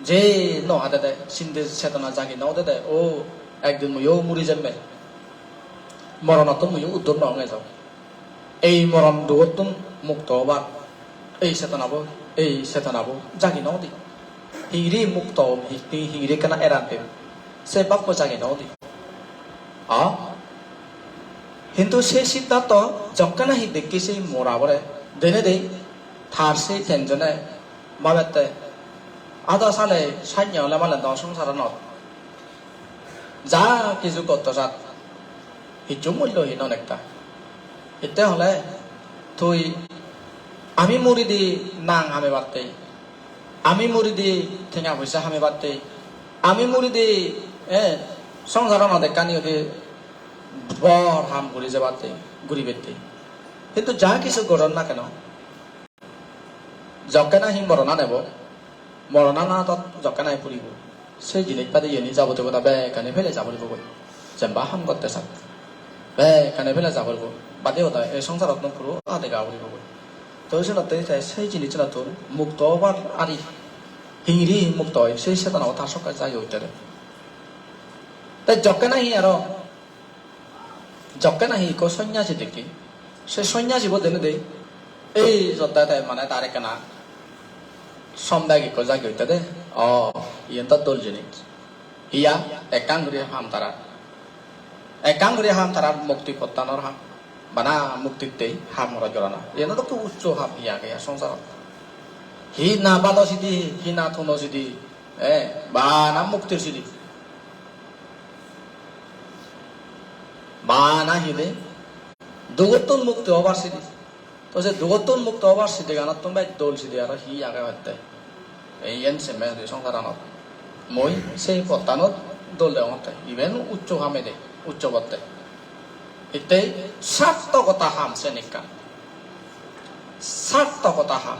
je no hadede, sinde chetona jagi no udede, o Ekdin muiyo muri jemme. Moronottun muiyo uddor no ong ejo. Ei moron dugottun mukto obar ei chetanabo, ei chetanabo jagi no udi. Hingiri mukto om, hi-, hingiri ekkena eran pem, se bappo jagi no udi. A? Hintu se Siddhartho jokke nahi dekke se morabore, denedi tar se tenjone babette, "Ada sale sanye ole male do songsaranot ja kichu gotto sat, hissu mullohin onekta." Hitte hole tui, ami muridi nang hamebatte, ami muridi tenga poisa hamebatte, ami muridi, eh, songsaranot ekkani udi bor ham guri jebatte, guribatte. Hintu ja kichu goron na keno, jokke nahi moronan ebo, moronanot jokke nahi puribo, se jinis padi iyeni jabotiyo goda bekkani pele ja puribo goi. Jemba ham gotte sat, bekkani pele ja puribo. Badi goda ei songsarot no puro adega puribo goi. To senotte te se jinissottun mukto obar ari, hingiri mukto oi, se setanago tar sokke jagi utte de. Te jokke nahi aro, jokke nahi ikko sonyasi dekke, se sonyasibo denedi ei jotte te mane tar ekkena sombek ikko jagi utte de. O, iyen to dol jinis. Hiya, ekkan guri ham tarar. Ekkan guri ham tarar mukti pottanor ham. Bana muktittei ham horoj gorana. Iyen to hub uccho ham hi age ya songsarot. Hi na bado sidi, hi na thuno sidi, eh, bana muktir sidi. Bana hi de? Dugottun mukti obar sidi. To se dugottun mukto obar sideganottun bej dol side aro hi age hotte? Ei iyen semme hoide songsaranot. Mui sei pottanot dol degongotte. Iben uccho ham ede, uccho botte. Hittei sartokota ham sen ekkan. Sartokota ham.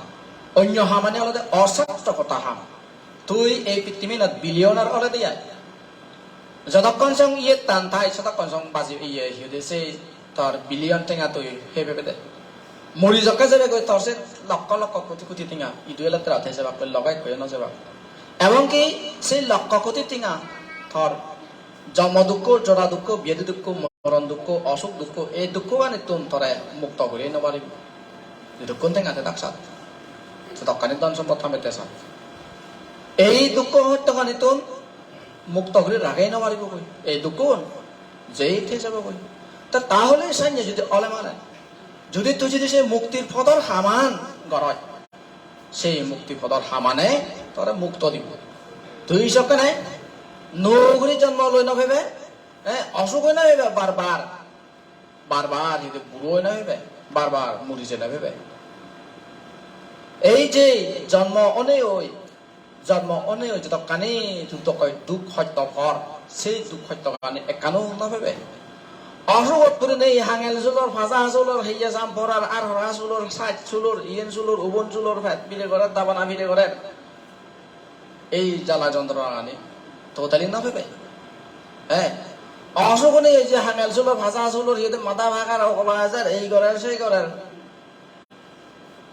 Onyo hamani olode osartokota ham. Tui ei pittiminot billionaire olode ai. Jotokkon song iyettan thai, sotokkon song baji, iye, hi hoide, se tor billion tenga tui hei pebede. Muri jokke jebegoi tor se lokkho lokkho koti koti tenga, idu ele tera thei jebak, loge ekkoyo no jebak. Ebong ki se lokkho koti tenga tor jonmo dukko, jora dukko, biyadi dukko, moron dukko, osuk dukko, ei dukkoganittun tore mukto guri no paribo. Jedokkun tenga te dak sat, sedokkani dhon sompot hamette sat. Ei dukko hostoganittun mukto guri ragei no paribogoi. Ei dukkogun jei thei jabogoi. Ta tahole sanye judi ole mane, judi tui judi se muktir podor haman goroj, sei mukti podor hamane tore mukto dibo. Tui sokkene nuo guri jonmo loi no pebe, eh, osuk oi no pebe bar bar. Bar bar hi de buro oi no pebe, bar bar muri jei no pebe. Ei je jonmo onei oi, jonmo onei oi jodokkani duk dok-, duk hosto por, sei duk hostogani ekkano no pebe. Osugot purinei hangel sulor, paja sulor, heiye sam porar, ar hora sulor, saj sulor, iyen sulor, ubon sulor, pet pire gorer, dabana pire gorer. Ei jala jontronagani totally no pebe. Eh, osugune ei je hangel sulor, paja sulor, iyot mada phagar, ogola ejer, ei gorer, sei gorer.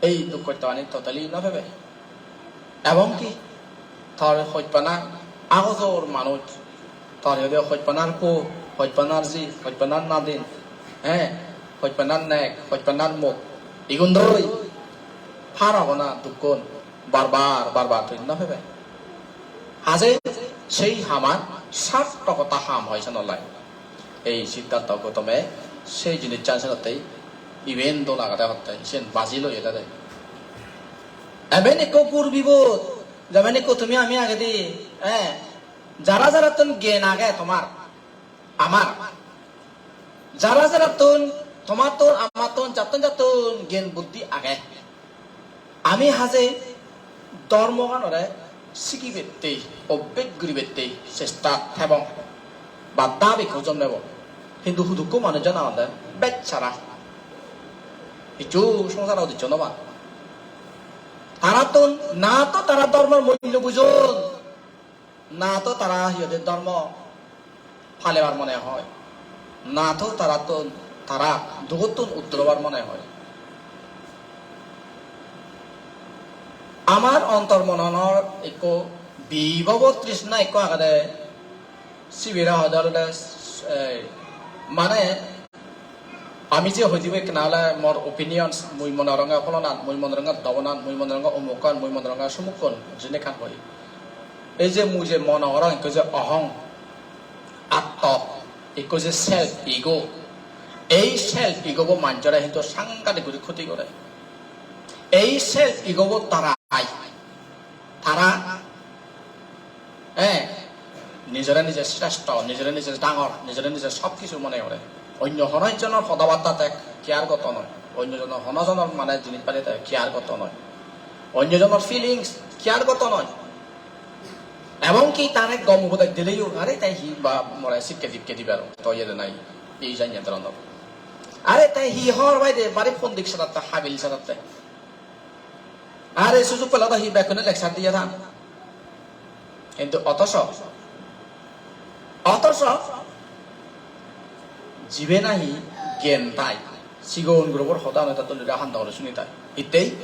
Ei duk hosto ani totally no pebe. Ebong ki tor hojpana agojor manuj, tor iyot hojpanar po, hojpanar ji, hojpanar nadin, eh, hojpanar nek, hojpanar mok, igun doi par obo na dukkun bar bar, bar bar tui no pebe. Haje sei haman sartokota ham hoi senolai. Ei Siddhartho Gautame sei jinissan senottei iben dol agede hotte, siyen baji loye dede. Eben ekko purbibot, jeben ekko tumi ami agedi, eh, jara jarattun gyan age tomar, amar, jara jarattun, tomattun, amattun, jattun jattun gyan buddhi age. Ami haje dhormoganore sigibatte, obbej guribatte chesta thebong ba dabi hojom nebo. Hintu hudukko manuj jana honde bechara. Hissu songsaro udiccho no pan. Tarattun na to tara dhormor mullo bujon, na to tara hi hoide dhormo palebar mone hoi, na to tarattun, tara dugottun uddor obar mone hoi. Amar ontor mononor ekko bibhobo trishna ekko agede, Sibere hoide olode, eh, mane, ami je hoi dibo ekkena ole mor opinions, mui mone goronge pholonan, mui mone goronge dobonan, mui mone goronge omukkan, mui mone goronge sumukkun, jini ekkan hoi. Ei je mui je mone gorong, ekko je ohong, atto, ekko je self ego, ei self ego bo manjore hintu sangadik guri khoti gore. Ei self ego bo tarai, tara, eh, nijore nije sreshto, nijore nije dangor, nijore nije sob kichu mone gore. Onyo hono ekjonor hodabatta te care gotto noi, onyo jonor hono jonor mane jinis pari te care gotto noi, onyo jonor feelings care gotto noi. Ebong ki tare gom upodes dileyo, "Are te hi ba more sikke dikke dibar, to iye de nai, ei janye doronor. Are te hi hor bai de, bari pondik sadatte, habil sadatte. Are sujug pele do hi bekkune lecture diye than." Hintu otoso, otoso jibe nahi gyan tai, sigon gurobor hoda noi ta dole guri handa guri suni tai. Hittei?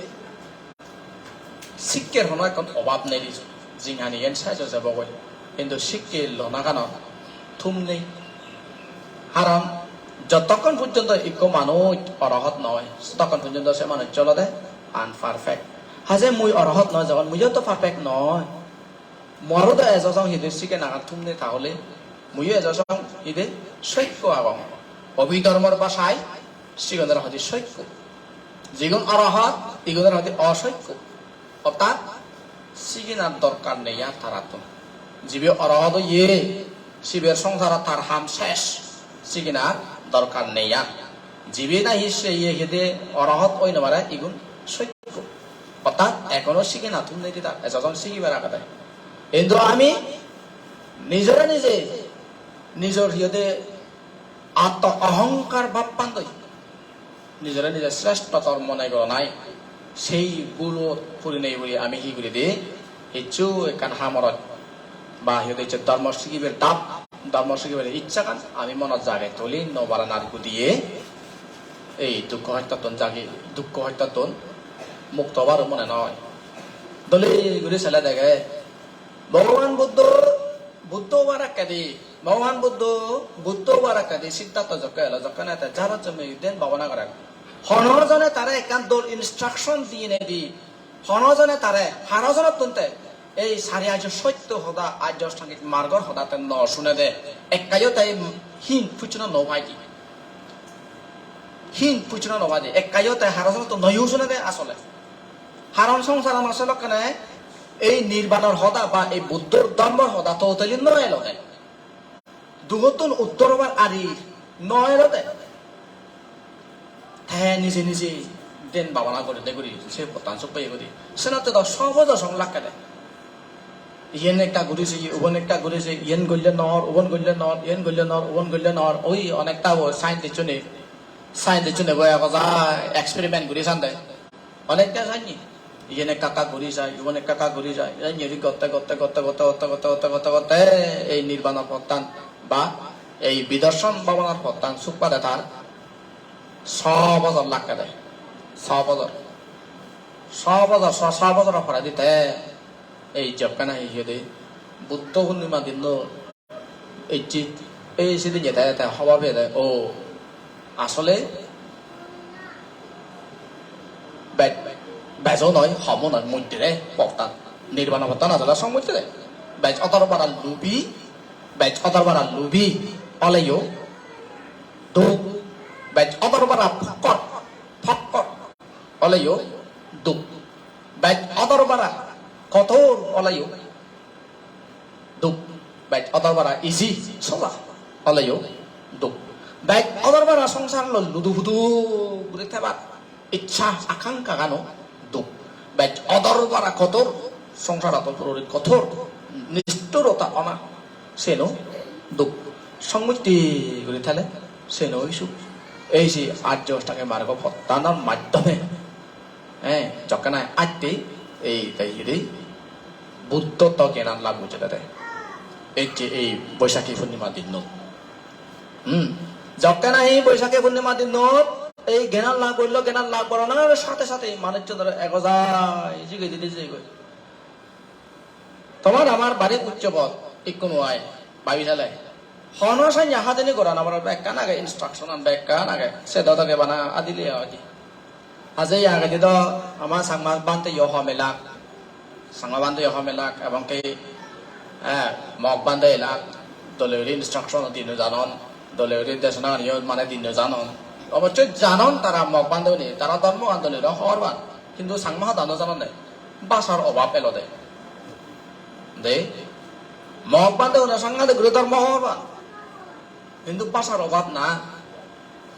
Sikker hono ekkan obab nei, jinghanigan sejo jebogoi, hintu sikke lonaganot thum nei. Haron jotokkon porjonto ikko manuj orohot noi, sotokkon porjonto se manuj olode unperfect. Haje mui orohot noi, jokon muiyo to perfect noi, moro do ejo jong hide sikke nagan thum nei, tahole muiyo ejo jong hide sokko agong. Obhidhormor bhasai sigunore hoide sokko. Jigun orohot, igunore hoide osokko. Ortat siginar dorkar nei ar tarattun. Jibe orohot oye, siber songsarot tar ham ses, siginar dorkar nei ar. Jibe nahi se iye hide orohot oi no pare, igun sokko. Ortat ekono sigina thum nei de tar, ejo jon sigibar agede. Hintu ami nijore nije, nijor hiyede atto ohongkar bhappan doi, nijore nije sreshtotor mone goronai, sei bhulot purinei guri ami hi guri di, hissu ekkan hamorot ba hi hoide hicche dhormo sigibar dap, dhormo sigibar icchagan ami monot jage tuli no paranar gudiye ei dukko hostottun jagi, dukko hostottun mukto obar mone noi. Dole guri sele dege Bhogoban Buddho, Buddho obar ekkedi, Bhogoban Buddho, Buddho obar ekkedi Siddhartho jokke elo, jokke nahi te jarot jome den bhabona gorer. Hono jone tare ekkan dol instruction diye nei di, hono jone tare, haro jonottun te ei sari arjo sotto hoda, arjo astangik margor hoda te no sunede, ekkayo te hin puchno no paide. Hin puchno no paide, ekkayo te haro jonottun noyo sunede asole. Haron songsaranot sedokkene ei nirbanor hoda ba ei Buddhor dhormor hoda totally no elode. Dugottun uttor obar ari no elode. Te nije nije den bhabona gorede guri se pottan soppaye guri. Senotte do so bojor song lakkede. Iyen ekka guri se, ubon ekka guri se, iyen golle nor, ubon golle nor, iyen golle nor, ubon golle nor. Oi onekta bo scientist-une, scientist-une bo ego ja experiment guri sande. Onekta sanni. Iyen ekka ekka guri jai, ubon ekka ekka guri jai. Iyen yeri gotte, gotte, gotte, ei nirbanor pottan ba ei bidarson bhabonor pottan suk pade tar so bojor lakkede. So bojor. So bojor, so, so bojor poredi te ei jokkene hi hoide Buddho Purnima dinno ecche, ei sidinne te, te hobor peyede, o, asole bej, bejo noi, homo noi, moddhere pottan. Nirbana pottan asole song moddhere. Bej odor bara lubi, bej odor bara lubi oleyo duk. Bej odor bara pokkor, pokkor oleyo duk. Bej odor bara kotor oleyo duk. Bej odor bara easy, soja oleyo duk. Bej odor bara songsar loi ludu pudu guri thebar iccha akankha gano duk. Bej odor bara kotor, songsarot purori kotor, nisthurota ona, seno duk. Song moddhe guri thele seno suk. Ei je arjo astangik margo pottanor maddhome, eh, jokkene atte ei te hiri Buddhotto gyanan lab gojjede te. Ecche ei Boishakhi Purnima dinnot. Hmm. Jokke nahi Boishakhi Purnima dinnot ei gyanan lab gorillo, gyanan lab goranar sathe sathe manuchchunore ego jai jigei dile jigei. Tomar amar bari uccho pot ikko noi. Bhabi sele. Hono sanya hadini goran amar bekkan age, instruction an bekkan age. Se dodoge bana adile oi. Haje agedi do ama Changma bhante yo hom elak. Changma bhante yo hom elak, ebong ki, eh, Mog bhante elak. Dole guri instruction dino janon. Dole guri desona yo mane dino janon. Obossoi janon tara Mog bhante uni, tara dhormo an dole guri hobor pan. Hintu Changma hoda no janonde. Bhasar obab elode. De, Mog bhante uni sangadik guri dhormo hobor pan. Hintu bhasar obab na.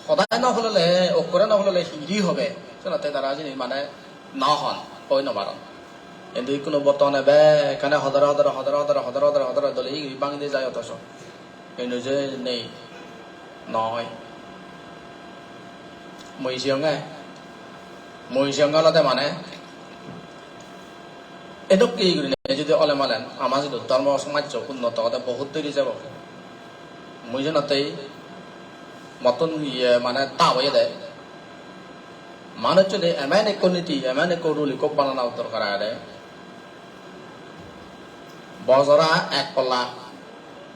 Hodai no holole, okkore no holole hingiri hobe. Senotte tara jini mane no hon, hoi no paron. Hintu ikkunu bortomane bekkani hodore, hodore, hodore, hodore, hodore, hodore, hodore, dole hingiri bhangi de jai otoso. Hintu je nei, noi. Mui siyonge, mui siyonge olode mane, edokke gurinei judi ole malen, ama jidu dhormo somajjo unnoto ode bohut deri jebo. Mui jenottei mottun iye mane ta oyede. Manuchchune emen ekko niti, emen ekko rule ekko banana dorkar agede. Bojora ek polla,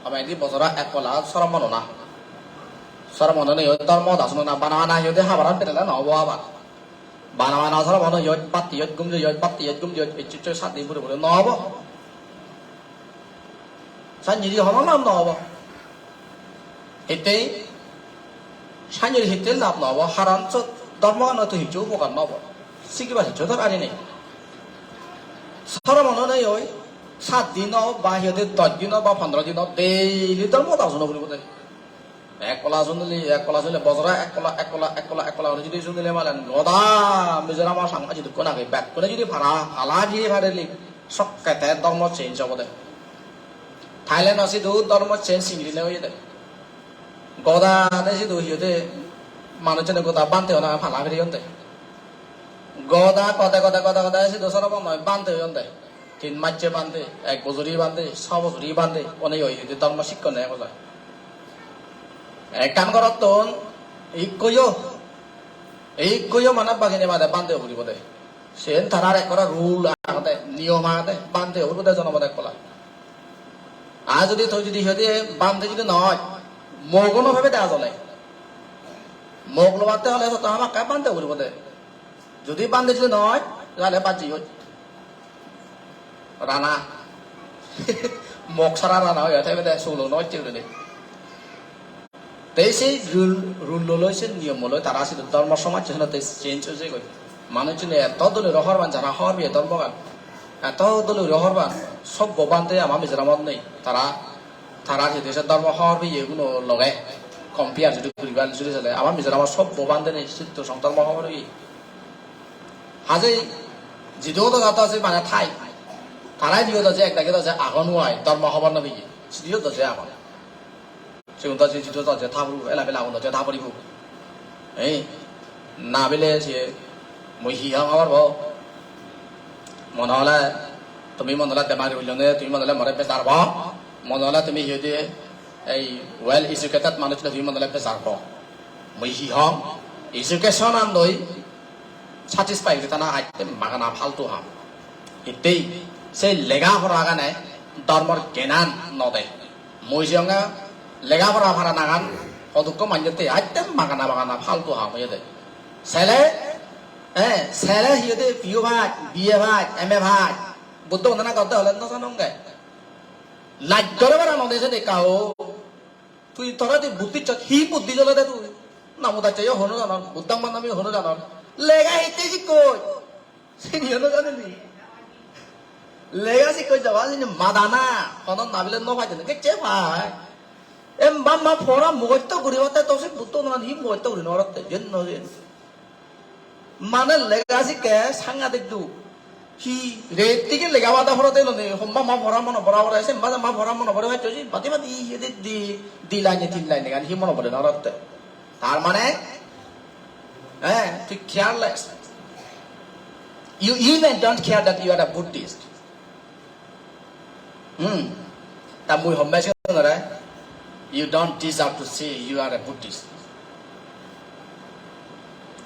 ama indi bojora ek polla sromon ona. Sromon onei oi dhormo hoda sunona, bana bana iyot habaran pelele no obo abar. Bana bana sromon oi oi batti oi gum jei oi batti oi gum jei oi ecche ecche sat din puri puri no obo. Sanjiri hono lab no obo. Hittei, sanjiri hittei lab no obo, haron sot dhormo gano to hissu upokar no obo. Sigibar hissu dorkar nei. Sromon onei oi, sat din o, ba hiyode dosh din o, ba pondro din o, daily dhormo hoda suno puribo de. Ek polla sunile, ek polla sunile, bojore ek polla, ek polla, ek polla, ek polla guri judi sunile malen, goda Mizoram ar Changma jidukkun age, bekkune judi para, pala judi parele, sokke te dhormo change obode. Thailand o sidu dhormo change singiri ne oyede. Goda de sidu hi hoide manuchchune goda bhante hona pala piri onde. Goda gode gode gode gode sidu sorobo noi bhante onde. Tin majje bhante, ek bojori bhante, so bojori bhante, onei oi hi hoide dhormo sikkon ne goda. Ekkan gorottun ikkoyo, ikkoyo mane bagine bade bhante puribo de. Sen tarar ekkore rule agede, niyom agede, bhante puribo de jonomot ek polla. Ar judi tui judi hi hoide bhante judi noi, mogo no pebe de ajole. Mog lobatte ole to hamakkai bhante puribo de. Judi bhante judi noi, tale bajje oi. Rana. Mog sara rana oi, te bede sulo noi te bede. Te sei rule, rule loi, sei niyom loi tara sidu dhormo somaj hono te change oi jegoi. Manuchchune eto dole guri hobor pan, jara hobor piye dhormogan. Eto dole guri hobor pan, sobbo bhante ama Mizoramot nei. Tara, tara jodi se dhormo hobor piye guno loge compare jodi guribar jodi sele, ama Mizoramot sobbo bhante nei, sidu song dhormo hobor piye. Haje jidu odo jato ase mane thai. Tarai diyo do je ek dagi do je agon uai, dhormo hobor no piye. Sidiyo do je agon. Sigun do je jidu do je tha puribo, ela bela gun do je tha puribo. Ei, na bile se mui hi hong hobor bo? Mone hole tumi mone hole bemari oilone, tumi mone hole more bejar bo. Mone hole tumi hi hoide ei well educated manuj hole tumi mone hole bejar bo. Mui hi hong? Education an loi satisfy guri thana atte magana faltu ham. Hittei se lega pora gane dhormor gyanan no de. Mui siyonge lega pora para nagan hodukko manjotte atte magana magana faltu ham oyede. Sele, eh, sele hi hoide B O pass, B A pass, M A pass. Buddho bondona gotte hole no janonge. Laj gore para no de se dekka o. Tui tore tui buddhi chot, hi buddhi jole de tui? Namo dacche yo hono janor, buddhang bandami hono janor. Lega hitte sikkoi? Sini hono janili. Lega sikkoi jaba sini madana, hono nabile no paide, kecche pai. Em bamma pora mugosto guribatte to se buddho non hi mugosto guri no rotte, jen no jen. Mane lega sikke sangadik duk. Hi ret dige lega bada pora dilo ni, homba ma pora mono pora pora, semba ma pora mono pora, hoccho ji badi badi hi di, di, di line, tin line gan hi mono pore no rotte. Tar mane, eh, tui careless. You even don't care that you are a Buddhist. Hmm. Ta mui hom bej gunore, you don't deserve to say you are a Buddhist.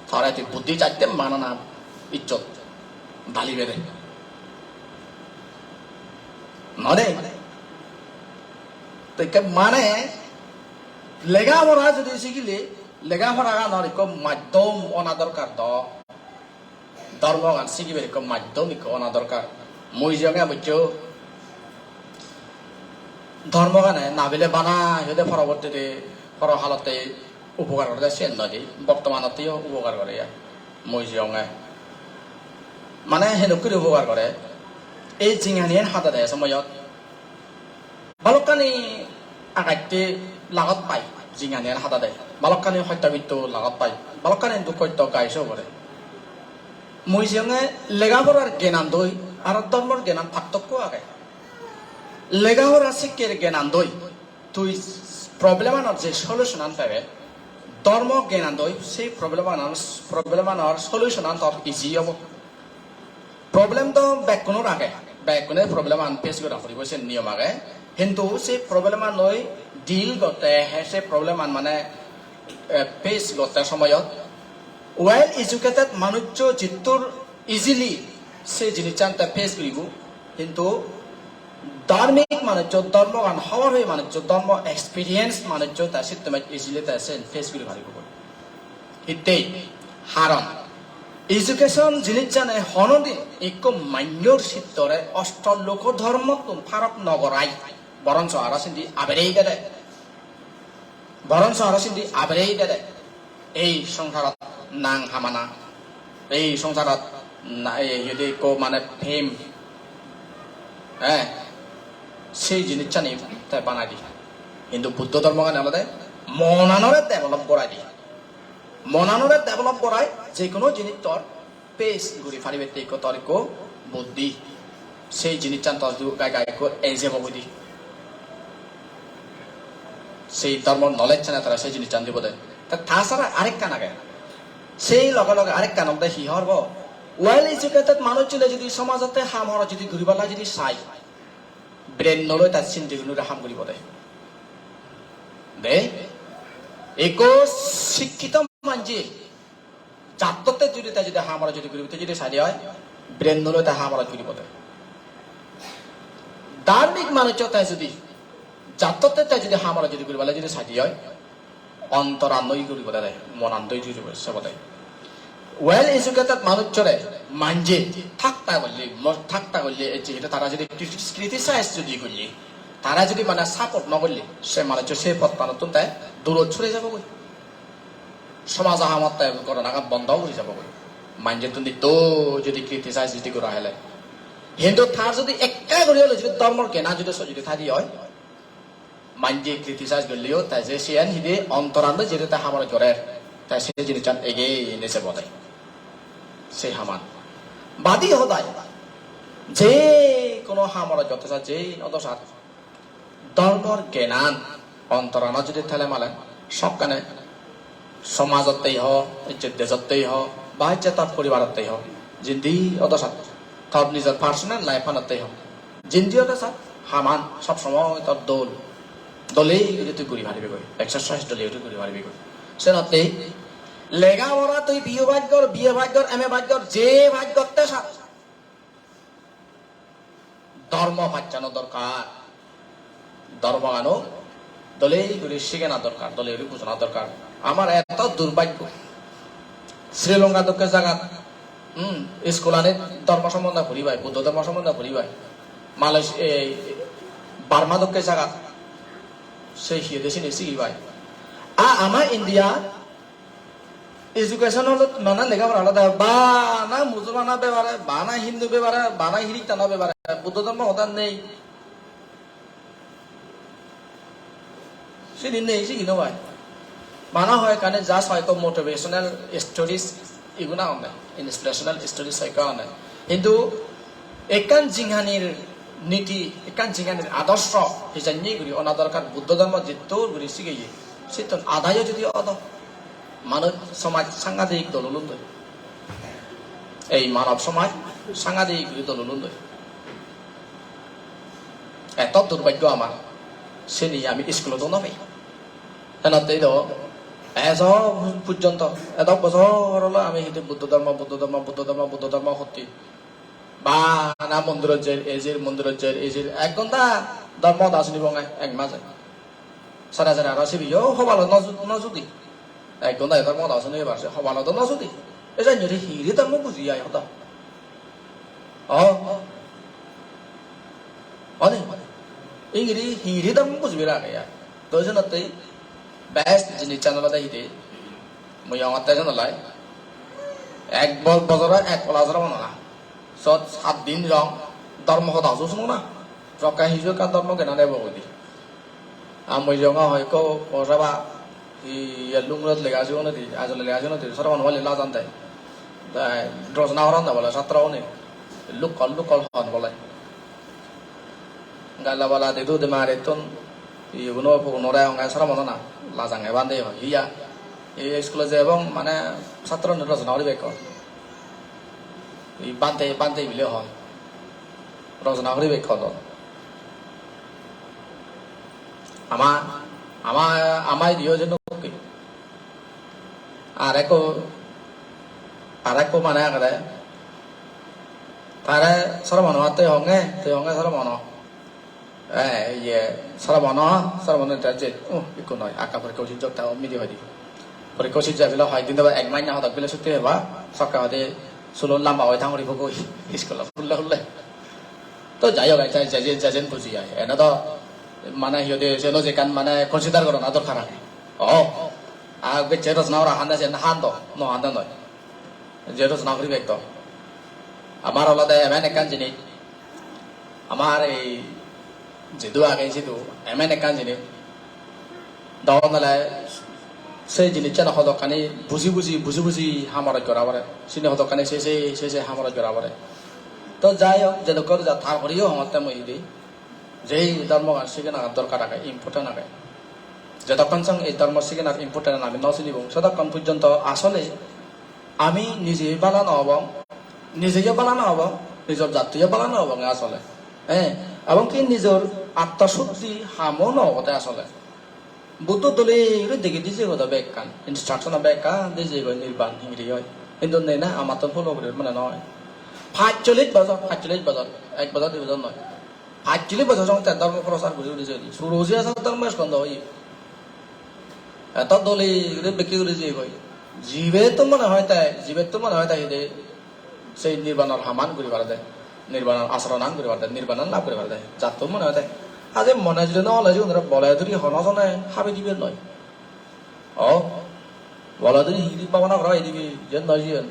Tore tui Buddhist atte manana ijjot dali bede. Nore. Tekke mane lega pora judi sigile, lega poraganor ekko maddom ona dorkar do. Dhormogan sigibar ekko maddom ekko ona dorkar. Mui jiyonge buccho, dhormogane nabile bana iyode porobortite poro halotte upokar gorede siyen noi de, bortomanotteyo upokar gore ya. Mui jiyonge. Mane hedokkuri upokar gore. Ei jinghaniyen hadade somoyot balokkani agatte lagot pai, jinghaniyen hadade. Balokkani hosto bitto lagot pai. Balokkani duk hosto gai so gore. Mui jiyonge lega porar gyanandoi aro dhormor gyanan pattokko age. Lega pora sikker gyanandoi tui problemanor je solution an pebe, dhormo gyanandoi sei problemanor, problemanor solution an tor easy obo. Problem do bekkunor age, bekkune problem an face gora puribo, sen niyom age. Hintu se problem an loi deal gotte, he se problem an mane, eh, face gotte somoyot well educated manuccho jittur easily se jinissan te face guribo, hintu dharmik manuccho, dhormogan hobor hoye manuccho, dhormo experience manuccho te sittun easily te sen face guri paribo. Hittei? Haron education jinissane honodin ekko manjor sittore osto loko dhormottun parok no gorai, boronso aro sindi aberei dede. Boronso aro sindi aberei dede. Ei songsarot nang hamana, ei songsarot na-, ei, iyot ekko mane fame, eh, sei jinissani te banai di. Hintu Buddho dhormogani olode monanore develop gorai di. Monanore develop gorai, je hono jinis tor face guri paribatte ekko tor ekko buddhi. Sei jinissan tor idu gai gai ekko ejebo goi di. Sei dhormor knowledge-ani tara sei jinissan dibo de. Ta, ta sara arekkan age. Sei loge loge arekkan olode hi hor bo? Well educated manuj hole judi somajotte ham hor judi guribar lai judi sai, brain-o loi ta sindi gunore ham guribo de. De, ekko sikkito manje jattotte judi te judi hamorot judi guribatte judi saide oi, brain-o loi te hamorot guribo de. Dharmik manuccho te judi jattotte te judi hamorot judi guribale judi saide oi, ontoran noi guribo de, monan doi guribo sebo de. Well educated manucchore manje thakta golle, mo-, thakta golle, ecche hite tara judi criticize judi golle, tara judi mane support no golle, se manuccho se pottanottun te durot sure jabo goi. Somajo hamotte goronagan bondo guri jabo goi. Manjettun ditto judi criticize judi gora hele. Hintu tar judi ekka guri hole judi dhormor gyan judi so judi thadi oi, manje criticize golleyo, te je siyan hide ontoran do jedi te hamor gorer, te se jinissan ege ene se bode. Se haman. Badi hodai. Je kono hamor jotte sa, je odo sa. Dhormor gyanan ontoranot judi thele male, sokkene somajottei ho, ecche dejottei ho, ba ecche tor poribarottei ho, jindi odo sat, tor nijor personal life-anottei ho, jindi odo sat, haman sob somoi tor dol, dole guri tui guri paribi goi, exercise dole guri guri paribi goi. Senottei lega pora tui B A pass gor, B A pass gor, M A pass gor, je pass gotte sat, dhormo pachchano dorkar. Dhormogano dole guri sigena dorkar, dole guri bujana dorkar. Amar eto durbhagyo. Sri Lanka dokke jagat, hmm, iskulanit dhormo sombonde puribai, Buddho dhormo sombonde puribai. Malaysia, ei, Burma dokke jagat, se hi hoide sini sigibai. A, ama India, education olot mane lega pora olode bana Musolmano bepare, bana Hindu bepare, bana Christiano bepare, Buddho dhormo hoda nei. Sini nei, sini no pai. Bana hoi ekkani just hoyekko motivational stories igun agonde, inspirational stories hoyekko agonde. Hintu ekkan jinghanir niti, ekkan jinghanir adorsho hijanni guri ona dorkar. Buddho dhormo jittur guri sigeye, sittun adayo judi odo, manuj somaj sangadik dol olun doi. Ei manob somaj sangadik guri dol olun doi. Eto durbhagyo amar, sini ami iskulot no pei. Enottei do ejo pojjonto, edok bojor olo ami hidi Buddho dhormo, Buddho dhormo, Buddho dhormo, Buddho dhormo hotte. Bana mondirot jer, ejir, mondirot jer, ejir. Ek ghonta dhormo hoda suni bonge, ek maje. Sara sara aro sibe yo hobalo no ju-, no judi. Ekdom dai tor moda suni ebar se hobalo do no judi. Ejan jodi hiri dharmo buji ai hoda. O. Oni. Ingiri hiri dharmo bujibe lage ya. To jenotte best jinis channel ode hide. Mui yongotte jonolai. Ek bo-, bojoro ek pola sora mano na. Sot sat din jong dharmo hoda suno na. Jokke hiju ekkan dharmo gena nebo gudi. Ar mui jonga hoi ekko, o saba, hi, ye lungrot lega sigun odi, ajole lega sigun odi, sora mano bole lajan de. Dai, rojna horon de bole, satro uni. Lukkol, lukkol hon bole. Galla bala didu de marettun, iyuno pugunore onge sara mono na, lajange bhante hoi, iya. Ei school-o je ebong mane satro ni rojona guribe ekko. Ei bhante, bhante bile hon. Rojona guribe ekko don. Ama, ama, ama idiyo je nukki. Ar ekko, ar ekko mane agede. Tare sara mono atte honge, te honge sara mono. Eh, iye, sara mono, sara mono te je, uh, ikko noi, akka porikka usit jok ta midi hoidi. Porikka usit jai bile hoi din do ek manya hodok bile sutti heba, sokke hoide sulon lamba oi thanguri pogoi, iskul hulle hulle. To jai hok, jai, jai, jai, jai, jai, buji ai. Ene do, mane hi hoide, seno je ekkan mane consider gorana dorkar age. O, a, becche rojna ora hande sen hando, no hande noi. Je rojna guribe ekdom. Amar olode emen ekkan jinis. Amar ei jedu age sidu emen ekkan jinis. Dogon ole se jinissan hodokkani buji buji, buji buji hamoroj gora pore. Sini hodokkani se se, se se hamoroj gora pore. To jai hok, jedokkor ja tar poriyo hongotte mui idi. Jei dharmogan sigenagan dorkar age, important age. Jotokkon song ei dharmo sigenar important ami no sinibong, sotokkon porjonto asole ami nije bala no obong, nijeyo bala no obong, nijor jattoyo bala no obong asole. Eh, ebong ki nijor attosuddhi hamo no obode asole. Buddho dole guri degei di jeyegoi do bekkan, instruction-o bekkan di jeyegoi nirban hingiri oi. Hintu nei na, amattun follow guri mane noi. Pachchollish bojor, pachchollish bojor, ek bojor di bojor noi. Pachchollish bojor song te dharmo prochar guri guri jeyegoi. Suru oji asar dharmo skondho oye. Eto dole guri bekki guri jeyegoi. Jibettun mane hoi te, jibettun mane hoi te hide. Sei nirbanor haman guri parede, nirbanor acharonan guri parede, nirbanan lab guri parede, jatto mone hoide. Aje mone juri no ole sigunore bole duri hono jone habi dibe noi. O, bole duri hingiri bhabana gora oi dibe, jen noi siyen.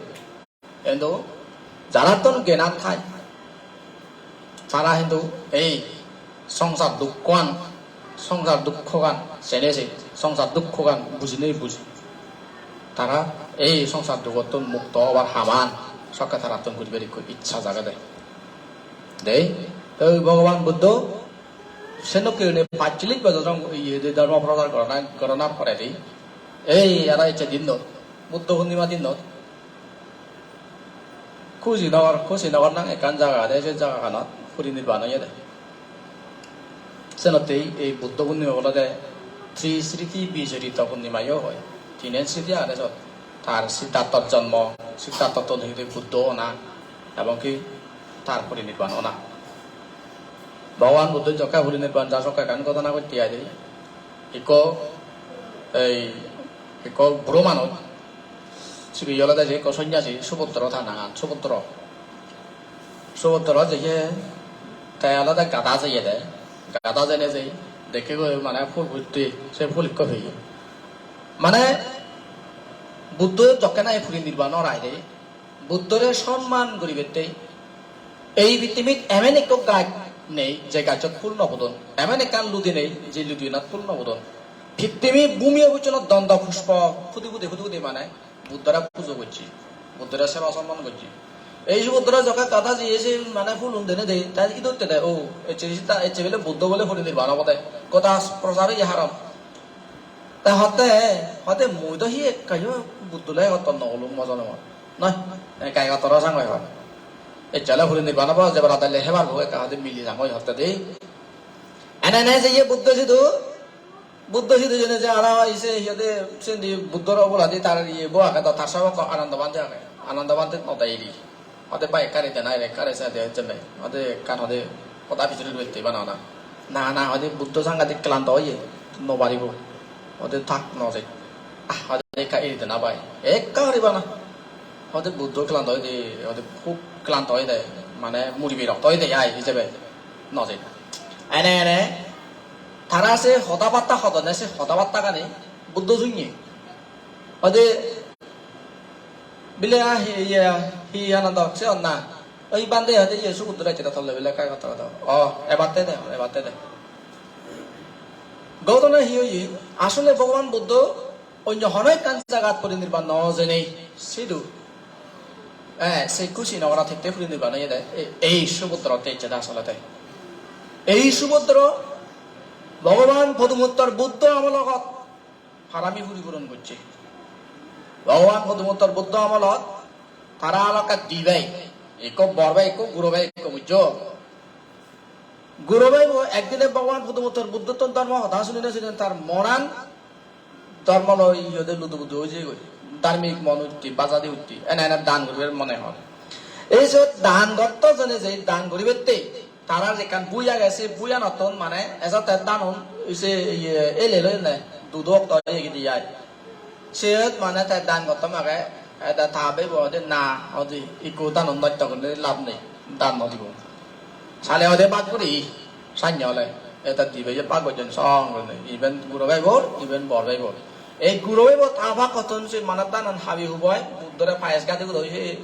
Hintu jarattun gyanan thai, tara hintu ei songsar dukkoan, songsar dukkogan, sene se songsar dukkogan bujinei buji. Tara ei songsar dukkottun mukto obar haman sokke tarattun guribar ikko iccha jagede. Dei, oi Bhogoban Buddho senokke gurinei pachchollish bojor song iye de dharma prochar gorana, gorana poredi ei aro ecche dinnot, Buddho Purnima dinnot, Kushinagar, Kushinagar nang ekkan jaga agede, se jagaganot purinirban oyede. Senottei ei Buddho Purnima olode Tri Sriti Bijorito Purnima yo hoi. Tinen sriti agede sot. Tar Siddharthor jonmo, Siddharthottun hingiri Buddho ona, ebong ki tar purinirban ona. Bhogoban Buddho jokke purinirban ja sokke ekkan ghotona ghotte aide. Ikko, ei, ikko buro manuj, sibe olode je ikko sonyasi, Subodro ta nangan, Subodro. Subodro je ye, te olode gada jeyede, gada jene je, dekke goi mane phul phutte, se phul ikko peye. Mane, Buddho jokke nahi purinirban or aide, Buddhore sonman guribatte ei pittimit emon ekko gaj nei je gajjot phul no pudon, emon ekkan ludi nei je ludiyanot phul no pudon. Pittimi bhumi obochonot dondo pushpo pudi pudi pudi pudi mane Buddhore pujo gocche, Buddhore seba sonman gocche. Ei Subodro jokke gada jiye se mane phulun dene de, te idotte de, o, ecche sita, ecche bile Buddho bole purinirban obode. Goda prochar oye haron. Te hotte, hotte mui do hi ekka yo Buddho loi gotton no olung mo jonomot. Noi, ekka ekka toro sang oi hor. Ecche ole purinirban obo, je bara daile hebar bo ekka hoide mili sang oi hotte de. Ene ene je iye Buddho sidu, Buddho sidu jene je aro ise hi hoide sendi Buddhor oboladi tar iye bo age do, tar sabok Ananda Bhante age. Ananda Bhante no dei ri. Hoide bike gari dena ere, gari sa de jembe. Hoide ekkan hoide hoda pijedi roitte bana na. Na, na, hoide Buddho sangadik klanto oye. no paribo. Hoide thak no jai. Ah, hoide ekka iri dena bai. Ekka pariba na. Hoide Buddho klanto oide, hoide hub klanto oide, mane muri birokto oide ai hijebe no jai. Ene ene tara se hoda batta hodonne se hoda batta gani Buddho sunye. Hoide bile a hi, iye, hi anando se onna. Oi bhante hoide iye Subudro ecche tolle bile ekka hoda hoda. O, ebatte de, ebatte de. Ghotona hi oye? Asole Bhogoban Buddho onyo hono ekkan jagat porinirban no ojenei sidu. Eh, se khushi nogorot hitte porinirban oyede? E-, ei Subudro te ecche de asolete. Ei Subudro Bhogoban Podumuttor Buddho amologot parami puri puron gocche. Bhogoban Podumuttor Buddho amolot tara alokke di bhei, ekko bor bhei, ekko guro bhei, ekko bujjo. Guro bhei bo ekdine Bhogoban Podumuttor Buddhottun dhormo hoda sunine sunine tar monan dhormo loi iyode ludu budu oi jeyegoi. Dharmik mon utti, bajadi utti, ene ene dan guribar mone hor. Ei je dan gotto jene je dan guribatte tarar ekkan bui age, se buiyanottun mane ejo te danun se iye ele loyonne dudo okto iye gidi ai. Siyot mane te dan gotton age, ede ta bebo hoide na, hoide ikko danun nosto gurinei lab nei, dan no dibo. Sale hoide bak guri, sanye ole, ede dibe je bak gojjon song gurinei, iben guro bebor, iben bor bebor. Ei guro bebo ta bak gotton se mane danun habi huboi, Buddhore payes gadi gudoi se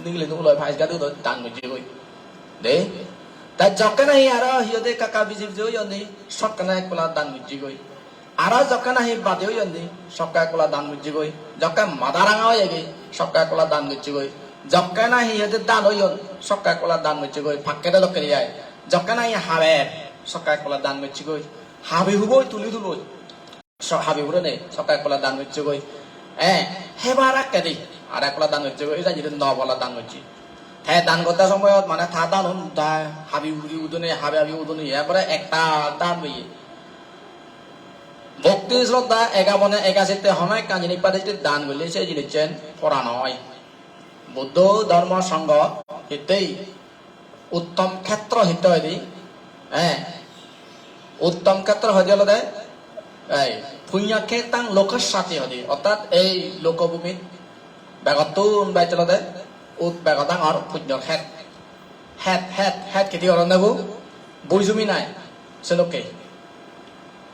nigili nuguloi payes gadi gudoi dan gojjegoi. De, ta jokke nahi aro hi hoide ekka ekka biji biji oyon de, sokkene ek pola dan gojjegoi. Aro jokke nahi badi oyon de, sokke ek pola dan gojjegoi. Jokke mada ranga oyegoi, sokke ek pola dan gojjegoi. Jokke nahi ede dan oyon, sokke ek pola dan gojjegoi. Pakke de dokke ai. Jokke nahi haber, sokke ek pola dan gojjegoi. Habi huboi tuli tuloi. So habi hurene, sokke ek pola dan gojjegoi. Eh, hebar akkedi, ar ek pola dan gojjegoi. Ejani de no pola dan gojje. Te dan gotte somoyot mane ta danun da habi huri udone, habi habi udone, ekkore ektal dan oye. Bhokti sroddha ega mone ega chitte hono ekkan jinis pade dan golle se jinissen pora noi. Buddho dhormo songho hittei uttom khetro hitte hoide, eh, uttom khetro hoide olode, ei, punyo khetang lokasati hoide, ortat ei lokobhumit begottun bej olode ut bego dangor punyor khet. Het, het, het hidi horonne bo? Bui jumi nai, sedokke.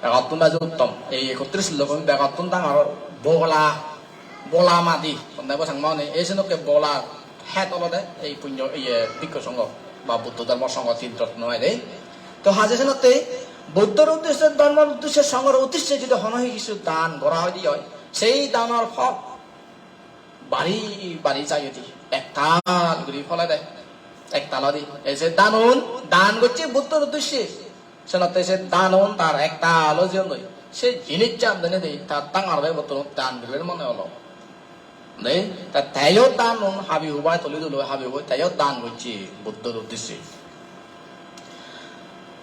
Begottun bej uttom. Ei ekotris lokobhumit begottun dangor bola, bola madi. Honne bo sangma hone, ei sedokke bola het olode ei punyo, iye, bhikkhu songho ba Buddho dhormo songho tin rotno ai de. To haje senotte Buddhor uddeshe, dhormor uddeshe, songhor uddeshe jodi hono hi hissu dan gora hoide oi, sei danor phol bari bari jai udi, ektal guri pholede, ektal udi. Ei je danun, dan gocche Buddhor uddeshe, senotte se danun tar ektal oi jeyondoi. Se jinissan denedi tar dangor bhei bottun dan guribar mone olo. Dei, ta teyo danun habi hubai tuli duloi, habi hubai teyo dan gocche Buddhor uddeshe.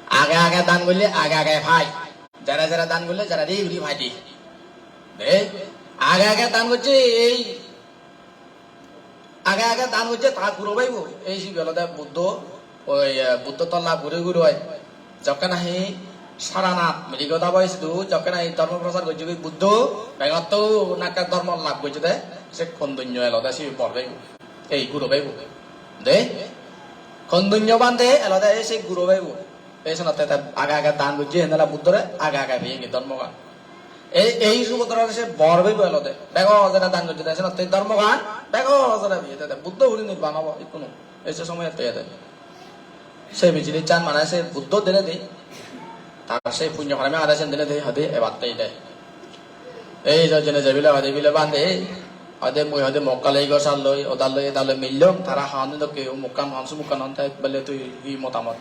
Age age dan golle age age pai. Jare jare dan golle jare jare guri pai de. De, age age dan gocche ei, age age dan gocche ta guro bheibo. Ei sibe olode Buddho, oi, eh, Buddho tolla guri guri oi. Jokke nahi Saranath mrigo dabo sidu, jokke nahi dhormo prochar gocche goi Buddho, begottun nakke dhormo lab gocche de, se Kondunyo elode sibe bor bheibo. Ei guro bheibo. De, Kondunyo bhante elode ei se guro bheibo. Ei senotte te age age dan gojje, henela Buddhore age age peyegi dhormogan. Ei, ei Subodrore se bor bheibo elode. Bego jara dan gojje de senotte dhormogan, bego jara peyede de. Buddho puri nirban obo ikkunu. Ei se somoyotte ede. Se bijili chan mane se Buddho denedi. Tar se punyo karame ade sen denedi hadi ebatte ide. Ei je jene je bile hoide bile bhante, hoide mui hoide Mokkale igor salloi, odalloi, edalloi millong, tara hon dokke umukkan hon sumukkan hon, te bele tui hi motamot?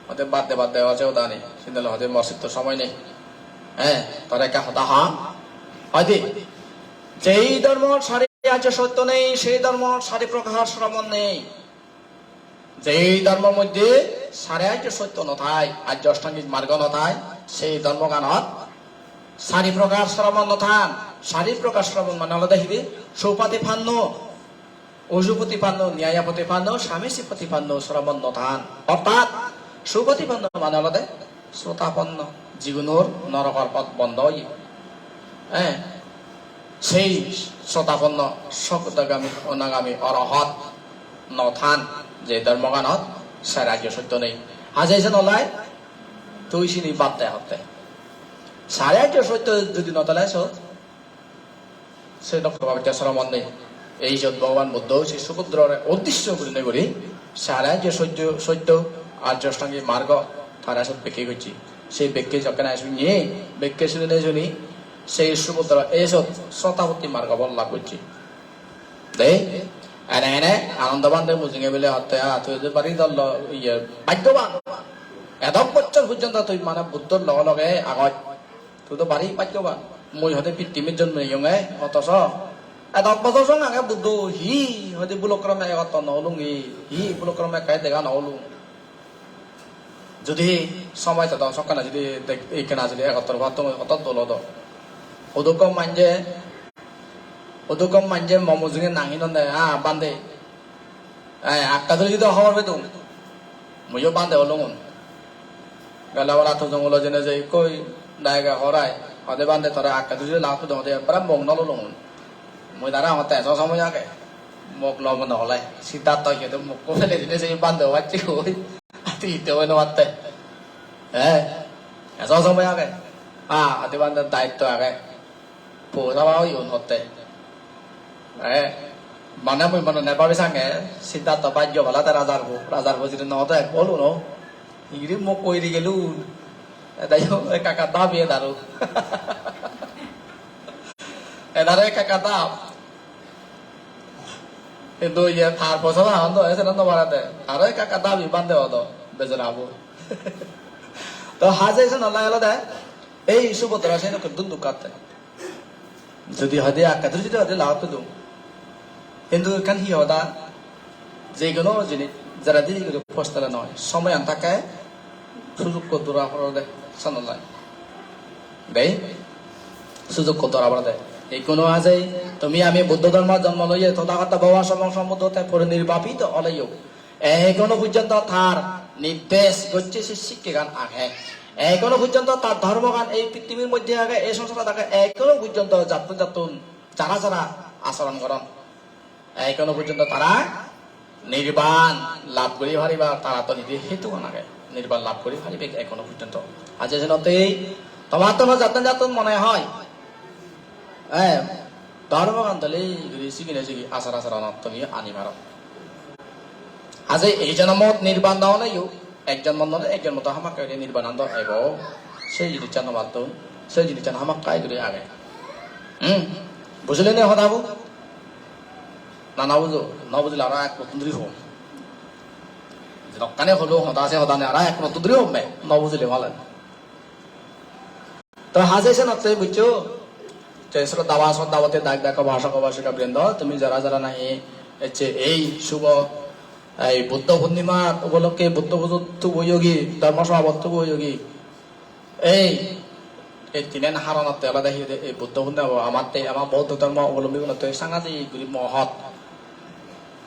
Hoide bad de, bad de, hoje odani, sindele hoide mor sitto somoy nei. Eh, tara ekka hoda hon. Hoide, jei dhormor sari arjo sotto nei, sei dhormor sari prokar sromon nei. Jei dhormor moddhe sare arjo sotto no thai, arjo ashtangik margo no thai, sei dhormoganot sari prokar sromon no than. Sari prokar sromon mane olode hidi? Supatipanno, ujupotipanno, nyayapotipanno, samijipotipanno sromon no than. Ortat supatipanno mane olode srotapanno, jigunor norokor pot bondo oye. Eh, sei sotaponno sokdagami onagami orohot no than, je dhormoganot sare arjo sotto nei. Haje sen olai tui sini bad de hotte. Sare arjo sotto judi no thale sot, se dokke babaccha sromon nei. Ei jot Bhogoban Buddho se Subhadrare uddesho gurinei guri sare arjo sotto, sotto arjo ostangik margo tara sot bekke gocche. Se bekke jokkene sunye, bekke sunine suni sei Subhadra ei sot sotapatti margo phol lab gocche. Dei, ene ene Anando bhante mujunge bile hotte, "Ah, tui do bari dol lo, iye, bhaggoban. Edok bojjor porjonto tui mane Buddhor loge loge agoj. Tui do bari bhaggoban. Mui hode pittimit jonmeyonge, otoso edok bojor song age Buddho, hi hode bhulokrome egottor no olungi, hi bhulokrome ekka dega no olung." Judi somoy todo sokkene judi dek-, ekkena judi egottor obattun oto dol odo. Hudukkun manje, hudukkun manje mo mujunge nang hinonde, "Ah, bhante. Eh, akka duri judi hobor pedung. Muiyo bhante olungun." Gele bala tujong ulo jene je ikkoi dayege horai. Hode, "Bhante, tore akka duri judi lagot pedung," hode ekkore mok no lulungun. Mui tara hongotte ejo somoy age. Mok lobo no ole. Siddhartho iyot mokko pele dine se bhante obacche goi. Ati hitte hoi no patte. Eh, ejo somoy age. Ah, ati bhante daitto age. Po jaba oyon hotte. Eh, mane mui mone ne babi sange, Siddhartho bhagyo bala te rajar po, rajar po jiri no hote ek bol uno. Ingiri mok koiri gelun. Eta yo ekka ekka dabi edaru. Edaru ekka ekka dab. Hintu iye tar posa na hondo, ese no barade. Aro ekka ekka dabi bhante odo, bejara bo. To haje ese no lagelo de. Ei Subhadra se dokke dun duk katte. Jodi hoide akka duri jodi hoide lagot pedung. Hintu ekkan hi hoda, je hono jinis jara diri guri postale noi, somoyan thakke sujukko dora porede, sanolai. Dei, sujukko dora porede. Ei hono ajei, tumi ami Buddho dhormo jonmo loye, Tothagoto Bhogoban Sommok Sombuddho te porinirbapito oleyo. Ekhono porjonto tar nirdesh gocche se sikkegan age. Ekhono porjonto tar dhormogan ei pittimir moddhe age, ei songsarot age. Ekhono porjonto jattun jattun jara jara acharon goron, ekhono porjonto tara nirban lab guri paribar, tara to nidi hetugan age, nirban lab guri paribe ekhono porjonto. Aje senottei tomattun jattun jattun mone hoi, eh, dhormogan dole guri sigine sigi achar acharonot tumi ani paro. Aje ei jonomot nirban no oleyo, ek jonmot no ole ek jonmot hamakkai guri nirbanan do ebo. Se jinissan tomattun, se jinissan hamakkai guri age. Hmm? Bujile ne hodabo? Na, no bujo, no bujile aro ek rottun duri hom. Jedokkani holo hoda se hodani aro ek rottun duri hom me, no bujile malen. To haje senotte bujjo, je sroddhaban sroddhaboti dak dak upasok upasika brindo, tumi jara jara nahi ecche ei subo, ei Buddho Purnima upolokke Buddho pujot tubo yogi, dhormo sabhabot tubo yogi, ei, ei tinen haronotte olode hi hoide ei Buddho Purnima amatte, ama Buddho dhormo obolombi gunotte sangadik guri mohot.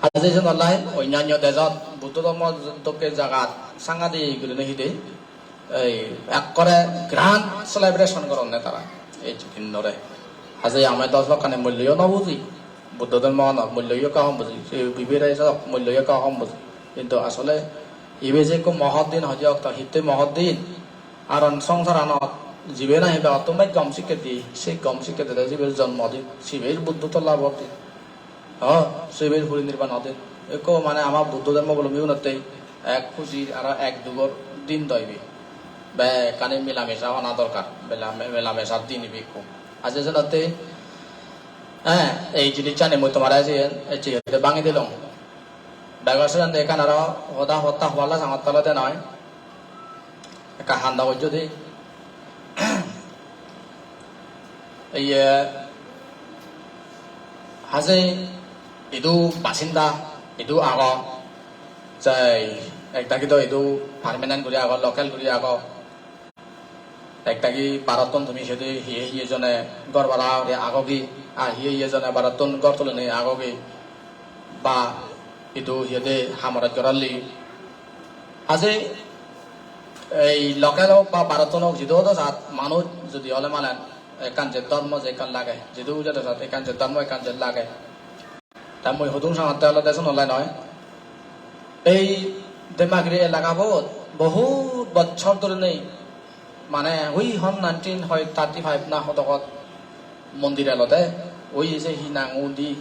Haje senotte onnanno dejot Buddho dhormo dokke jagat sangadik gurinei hi hoide ei ekkore grand celebration goronne tara ei dinnore. Haje ami do sedokkani mulloyo no buji, Buddho dhormoganor mulloyo ekka hom buji, se bibire sedok mulloyo ekka hom buji. Hintu asole ibe je ekko mohot din, hoje okto hittey mohot din, aron songsaranot jibe nahi begottun bej gom sikke di, se gom sikke dede jibe jonmo din, sibe Buddho tola bor din. Oh, sibe puri nirban hodin. Ekko mane ama Buddho dhormo obolombi gunotte ek huji aro ek dugor din do ibe. Bekkani milamisa hona dorkar. Mila-, milamisa din ibe ekko. Aje senotte, eh, ei jinissani mui tomare siyen ecche ecche bangi dilung. Bego senotte ekkan aro hoda hotta hoballa sangotte olode noi. Ekka handa gojjo de. Iye, haje idu basinda, idu ago, jai ekdagi do idu permanent guri ago, local guri ago. Ekdagi barottun tumi sedi hiye hiye jone gor bara guri agogi, ar hiye hiye jone barottun gor tulonei agogi, ba idu hiyede hamorot goralli. Haje Ei local ok ba Bharottun ok, jidu odo sat manuj judi ole malen ekkan je dhormo je ekkan lage, jidu jado sat ekkan je dhormo ekkan je lage. Ta mui hodung sangotte olode siyun ole noi. Ei Demagiri elagabot bohut bochor dhuri nei, mane ui hon nineteen hoi thirty five na hodogot mondir elode, ui je hi nang undi,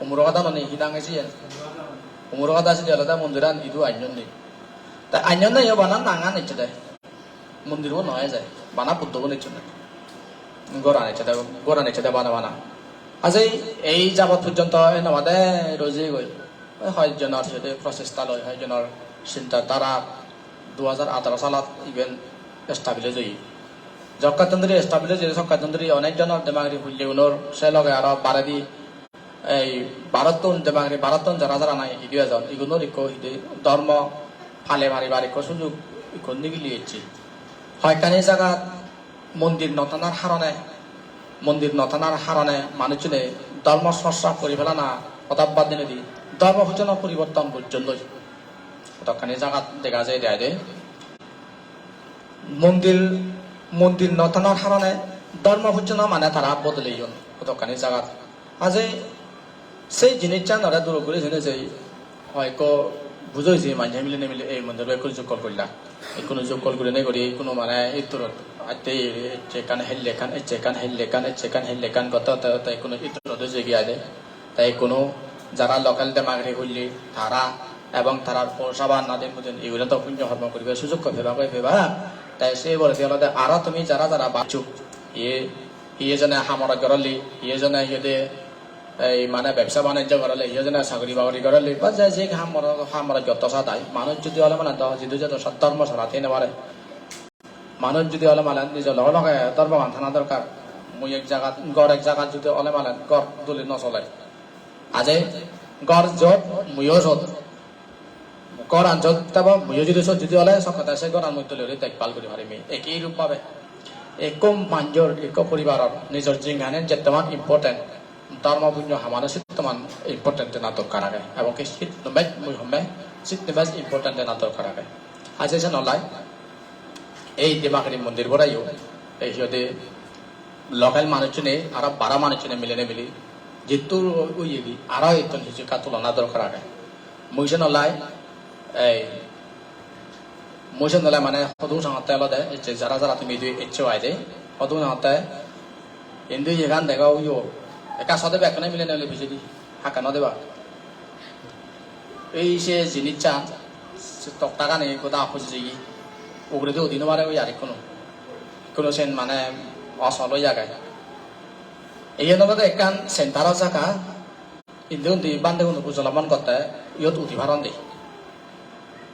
Umuro gada noni hi nang siyen? Umuro gada sidi olode mondiran idu anyon nei. Ta anyon nei yo bana nangan ecche de. Mondirbo noi je. Bana Buddhobo ecche de. Goran ecche de, goran ecche de bana bana. Ajei ei jabot pojjonto eno bade roi jeyegoi. Oi hoi jonor sede prochesta loi, hoi jonor sinta dhara du hajar atharo salat iben establish oye. Jokkattun dhuri establish oye, sokkattun dhuri onek jonor Demagiri pullegunor, se loge aro baredi ei Bharottun, Demagiri Bharottun jara jara nahi idu ejon, igunor ikko hidi dhormo pale paribar ikko sujug ikko nigili ecche. Hoyekkani jagat mondir no thanar harone, mondir no thanar harone manuchchune dhormo chorcha guri pelana hoda bad dinedi dhormo pujjono poriborton gojjon doi. Hodokkani jagat dega jai de ai de. Mondir, mondir no thanar harone dhormo pujjono mane tara bodoleyun hodokkani jagat. Aje sei jinissan ore duro guri jene jei hoyekko bujoi je manje mili nimili ei mondirbo ekku jokkol golla. Ekkunu jokkol gurinei guri ekkunu mane itturot atte ecche ekkan helle ekkan, ecche ekkan helle ekkan, ecche ekkan helle ekkan gotte gotte gotte ekkunu itturot oi jegi ai de. Te ikkunu jara local Demagiri hulle tara ebong tarar po saban nadin pudin igune to punyo hormo guribar sujukko pebak oi pebak. Te se poredi olode aro tumi jara jara baccho, iye, iye jone hamorot goroli, iye jone iyede ei mane bebsa banijjo goroli, iye jone sagori bagori goroli, ba je je hamorot, hamorot jotto sadai manuj judi ole mane do jidu jotto sat dhormo sara thei no pare. Manuj judi ole malen nijo loge loge dhormogan thana dorkar. Mui ek jagat, ghor ek jagat judi ole malen ghor duli no sole. Aje ghor jot, muiyo sot. Ghoran jot thebo, muiyo judi sot judi ole, sokkete se ghoran mui duli guri dekbhal guri parim. Eki rup bhabe. Ekko manjor, ekko poribaror nijor jinghani jettoman important, dhormo punyo hamano sittoman important dena dorkar age. Ebong ki sit no bej mui homme, sit no bej important dena dorkar age. Aje se nolai. Ei Demagiri mondir borayo, ei hi hoide local manuchchune aro bara manuchchune milinei mili jittur oyegi aro ittun hissu ekka tulona dorkar age. Mui sen olai, ei, mui sen olai mane hodung sangotte olode, ecche jara jara tumi idu ecche ai de, hodung sangotte indi yegan dega uyo, ekka sode bekkune milinei mili pijedi, hakka no deba. Ei se jinissan, se toktagani goda pujei jeye. Uguredi udi no pare oi ar ikkunu. Ikkunu sen mane osol oi age. Iyen olode ekkan center o jaga. Indi undi bhantegun ujolomon gotte iyot udi paron de.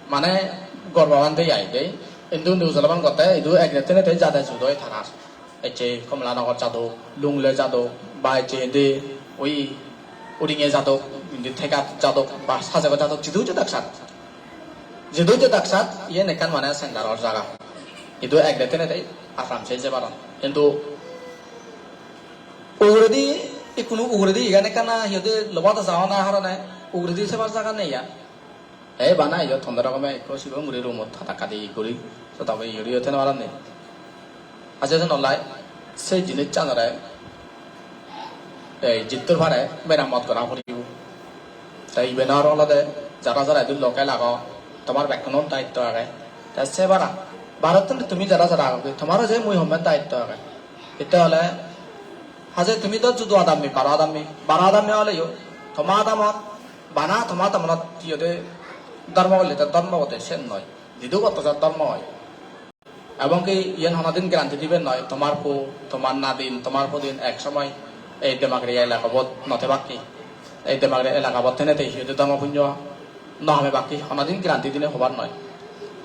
Mane gorba bhante ai de. Indi undi ujolomon gotte idu ek rette rette jade judoi tarar. Ecche Kamalanagar jadok, Lunglei jadok, ba ecche indi oi Uringe jadok, indi Thegat jadok, ba Sajego jadok, jidu jedak sat. Jidu jedak sat, iyen ekkan mane sendaror jaga. Idu ek de tene de aram se jebaron. Hintu uguredi, ikkunu uguredi iyan ekkan hi hoide lobada jaona harone uguredi sebar jaga nei ya. Ei bana iyot honde rokome ekko sigon guri roomot hadak kadi guri sodok guri iyot hei no paronne. Aje sen olai se jinissanore ei jittur pare meramot gora puribo. Te iben aro olode jara jara idu local agon, tomar bekkunor daitto age. Te se bara, barottun tumi jara jara agon, tomaro je mui homme daitto age. Hitte ole haje tumi do judo adammi, baro adammi, baro adammi oleyo toma adamot bana toma adamot hi hoide dhormo golle te dhormo gode sen noi. Jidu gotto sat dhormo oi. Ebong ki iyen honodin guarantee dibe noi, tomar po, tomar nadin, tomar pudin ek somoy ei Demagiri elakabot no thebak ki. Ei Demagiri elakabot thenei te hi hoide dhormo punyo no hamebak ki, honodin guarantee dinei hobar noi.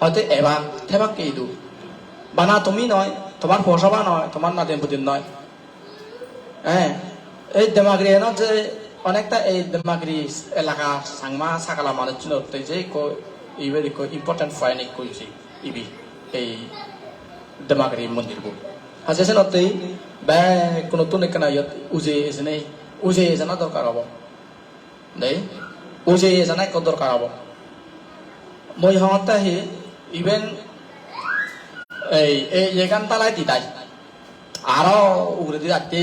Hoite ebak thebak ki idu. Bana tumi noi, tomar po soba noi, tomar nadin pudin noi. Eh, ei Demagiri enot je onekta ei Demagiri elaka Changma Sagala manuchunot te je ikko ibe ikko important point ikko isi ibe ei Demagiri mondirbo. Haje senottei bekkunottun ekkana iyot ujei ejene, ujei ejana dorkar obo. Dei, ujei ejana ekko dorkar obo. Mui hongotte hi, iben Ei, ei, iyegan talai di dai. Aro uguredi atte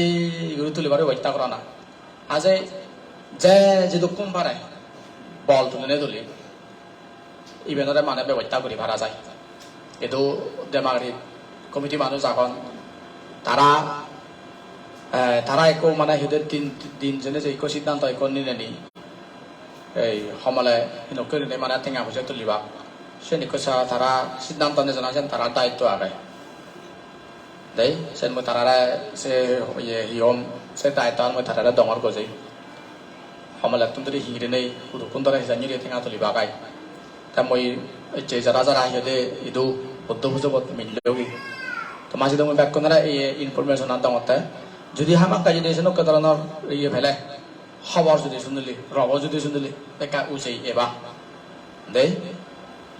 guri tulibar bebosta gorana. Aje je jedukkun pare bol tulinei tuli. Ibenore mane bebosta guri para jai. Edu Demagiri committee manuj agon. Tara, eh, tara ekko mane hide din, din jene je ekko siddhanto ekko nineni. Ei homole hinokko gurinei mane tenga poje tulibak. Sen ekko sa-, tara siddhanto nejana sen tara daitto age. Dei, sen mui tarare se, iye, hi hom, se daitto an mui tarare dongor gojei. Homolettun duri hingirinei, hudukkun dore hijan niri tenga tulibak ai. Te mui ecche jara jara hi hoide idu Buddho pujobot mille ogi. Toma sidu mui bekkunore iye information an dongotte. Judi hamakkai judi senokke doronor iye pele, hobor judi sunile, robo judi sunile, ekka ujei eba. Dei,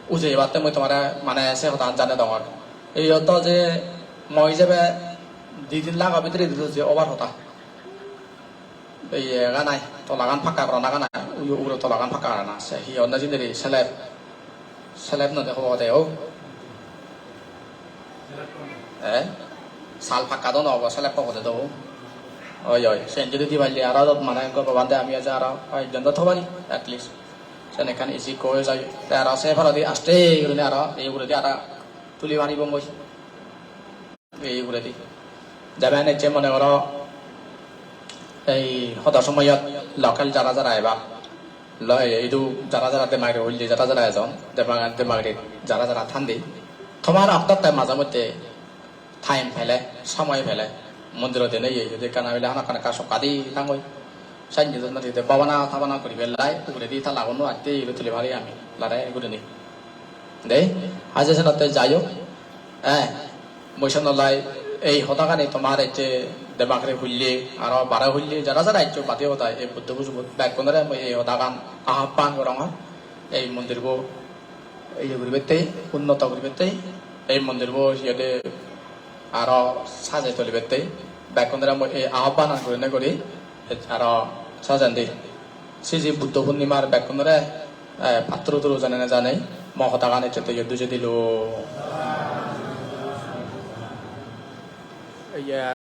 ujei ebatte mui tomare mane se hodan jane dongor. Iyot do je mui ijebe di tin lakho bidire idu je obar hoda. Iye ganai, tolagan pakka gorana ganai, uyo ugure tolagan pakka gorana. Se hi honne siniri selep, selep node hobode o. Eh? Sal pakka do no obo, selep hobode do. Oi, oi, sen jodi di palle aro dot mane gorbo bande ami aja aro hoyekjon do thobani, at least. Sen ekkan isi koi jai. Te aro se poredi aste gurinei aro ei uguredi aro tuli paribong goi. Ei uguredi. Jeben ecche mone goro ei hodo somoyot local jara jara eba. Lo-, ei idu jara jara Demagiri hulli jara jara ejon. Dema-, Demagiri jara jara thandi. Tomar okto te maje moddhe time pele, somoy pele, mondirot ene iye, jodi ekkan abile hamakkai ekka sokka di tangoi. Sannye jodi nadi de bhabana tabana guribe lai, uguredi talagun no atte iye tuli pari ami, lare gurinei. Dei, aje senotte jai hok, eh, mui senottei ei hodagani tomar ecche Demagiri hulli, aro bare hulli, jara jara eccho badi hodai, ei Buddho pujobot, bekkunore mui ei hodagan ahappan gorongor, ei mondirbo iye guribatte, unnoto guribatte, ei mondirbo iyede aro sajei tulibatte, bekkunore mui ei ahobbanan gurinei guri aro sajendi. Siji Buddho Purnimar bekkunore, eh, patturu turu janei janei mo hodagan ecche to iyot dujei dilung. Iya.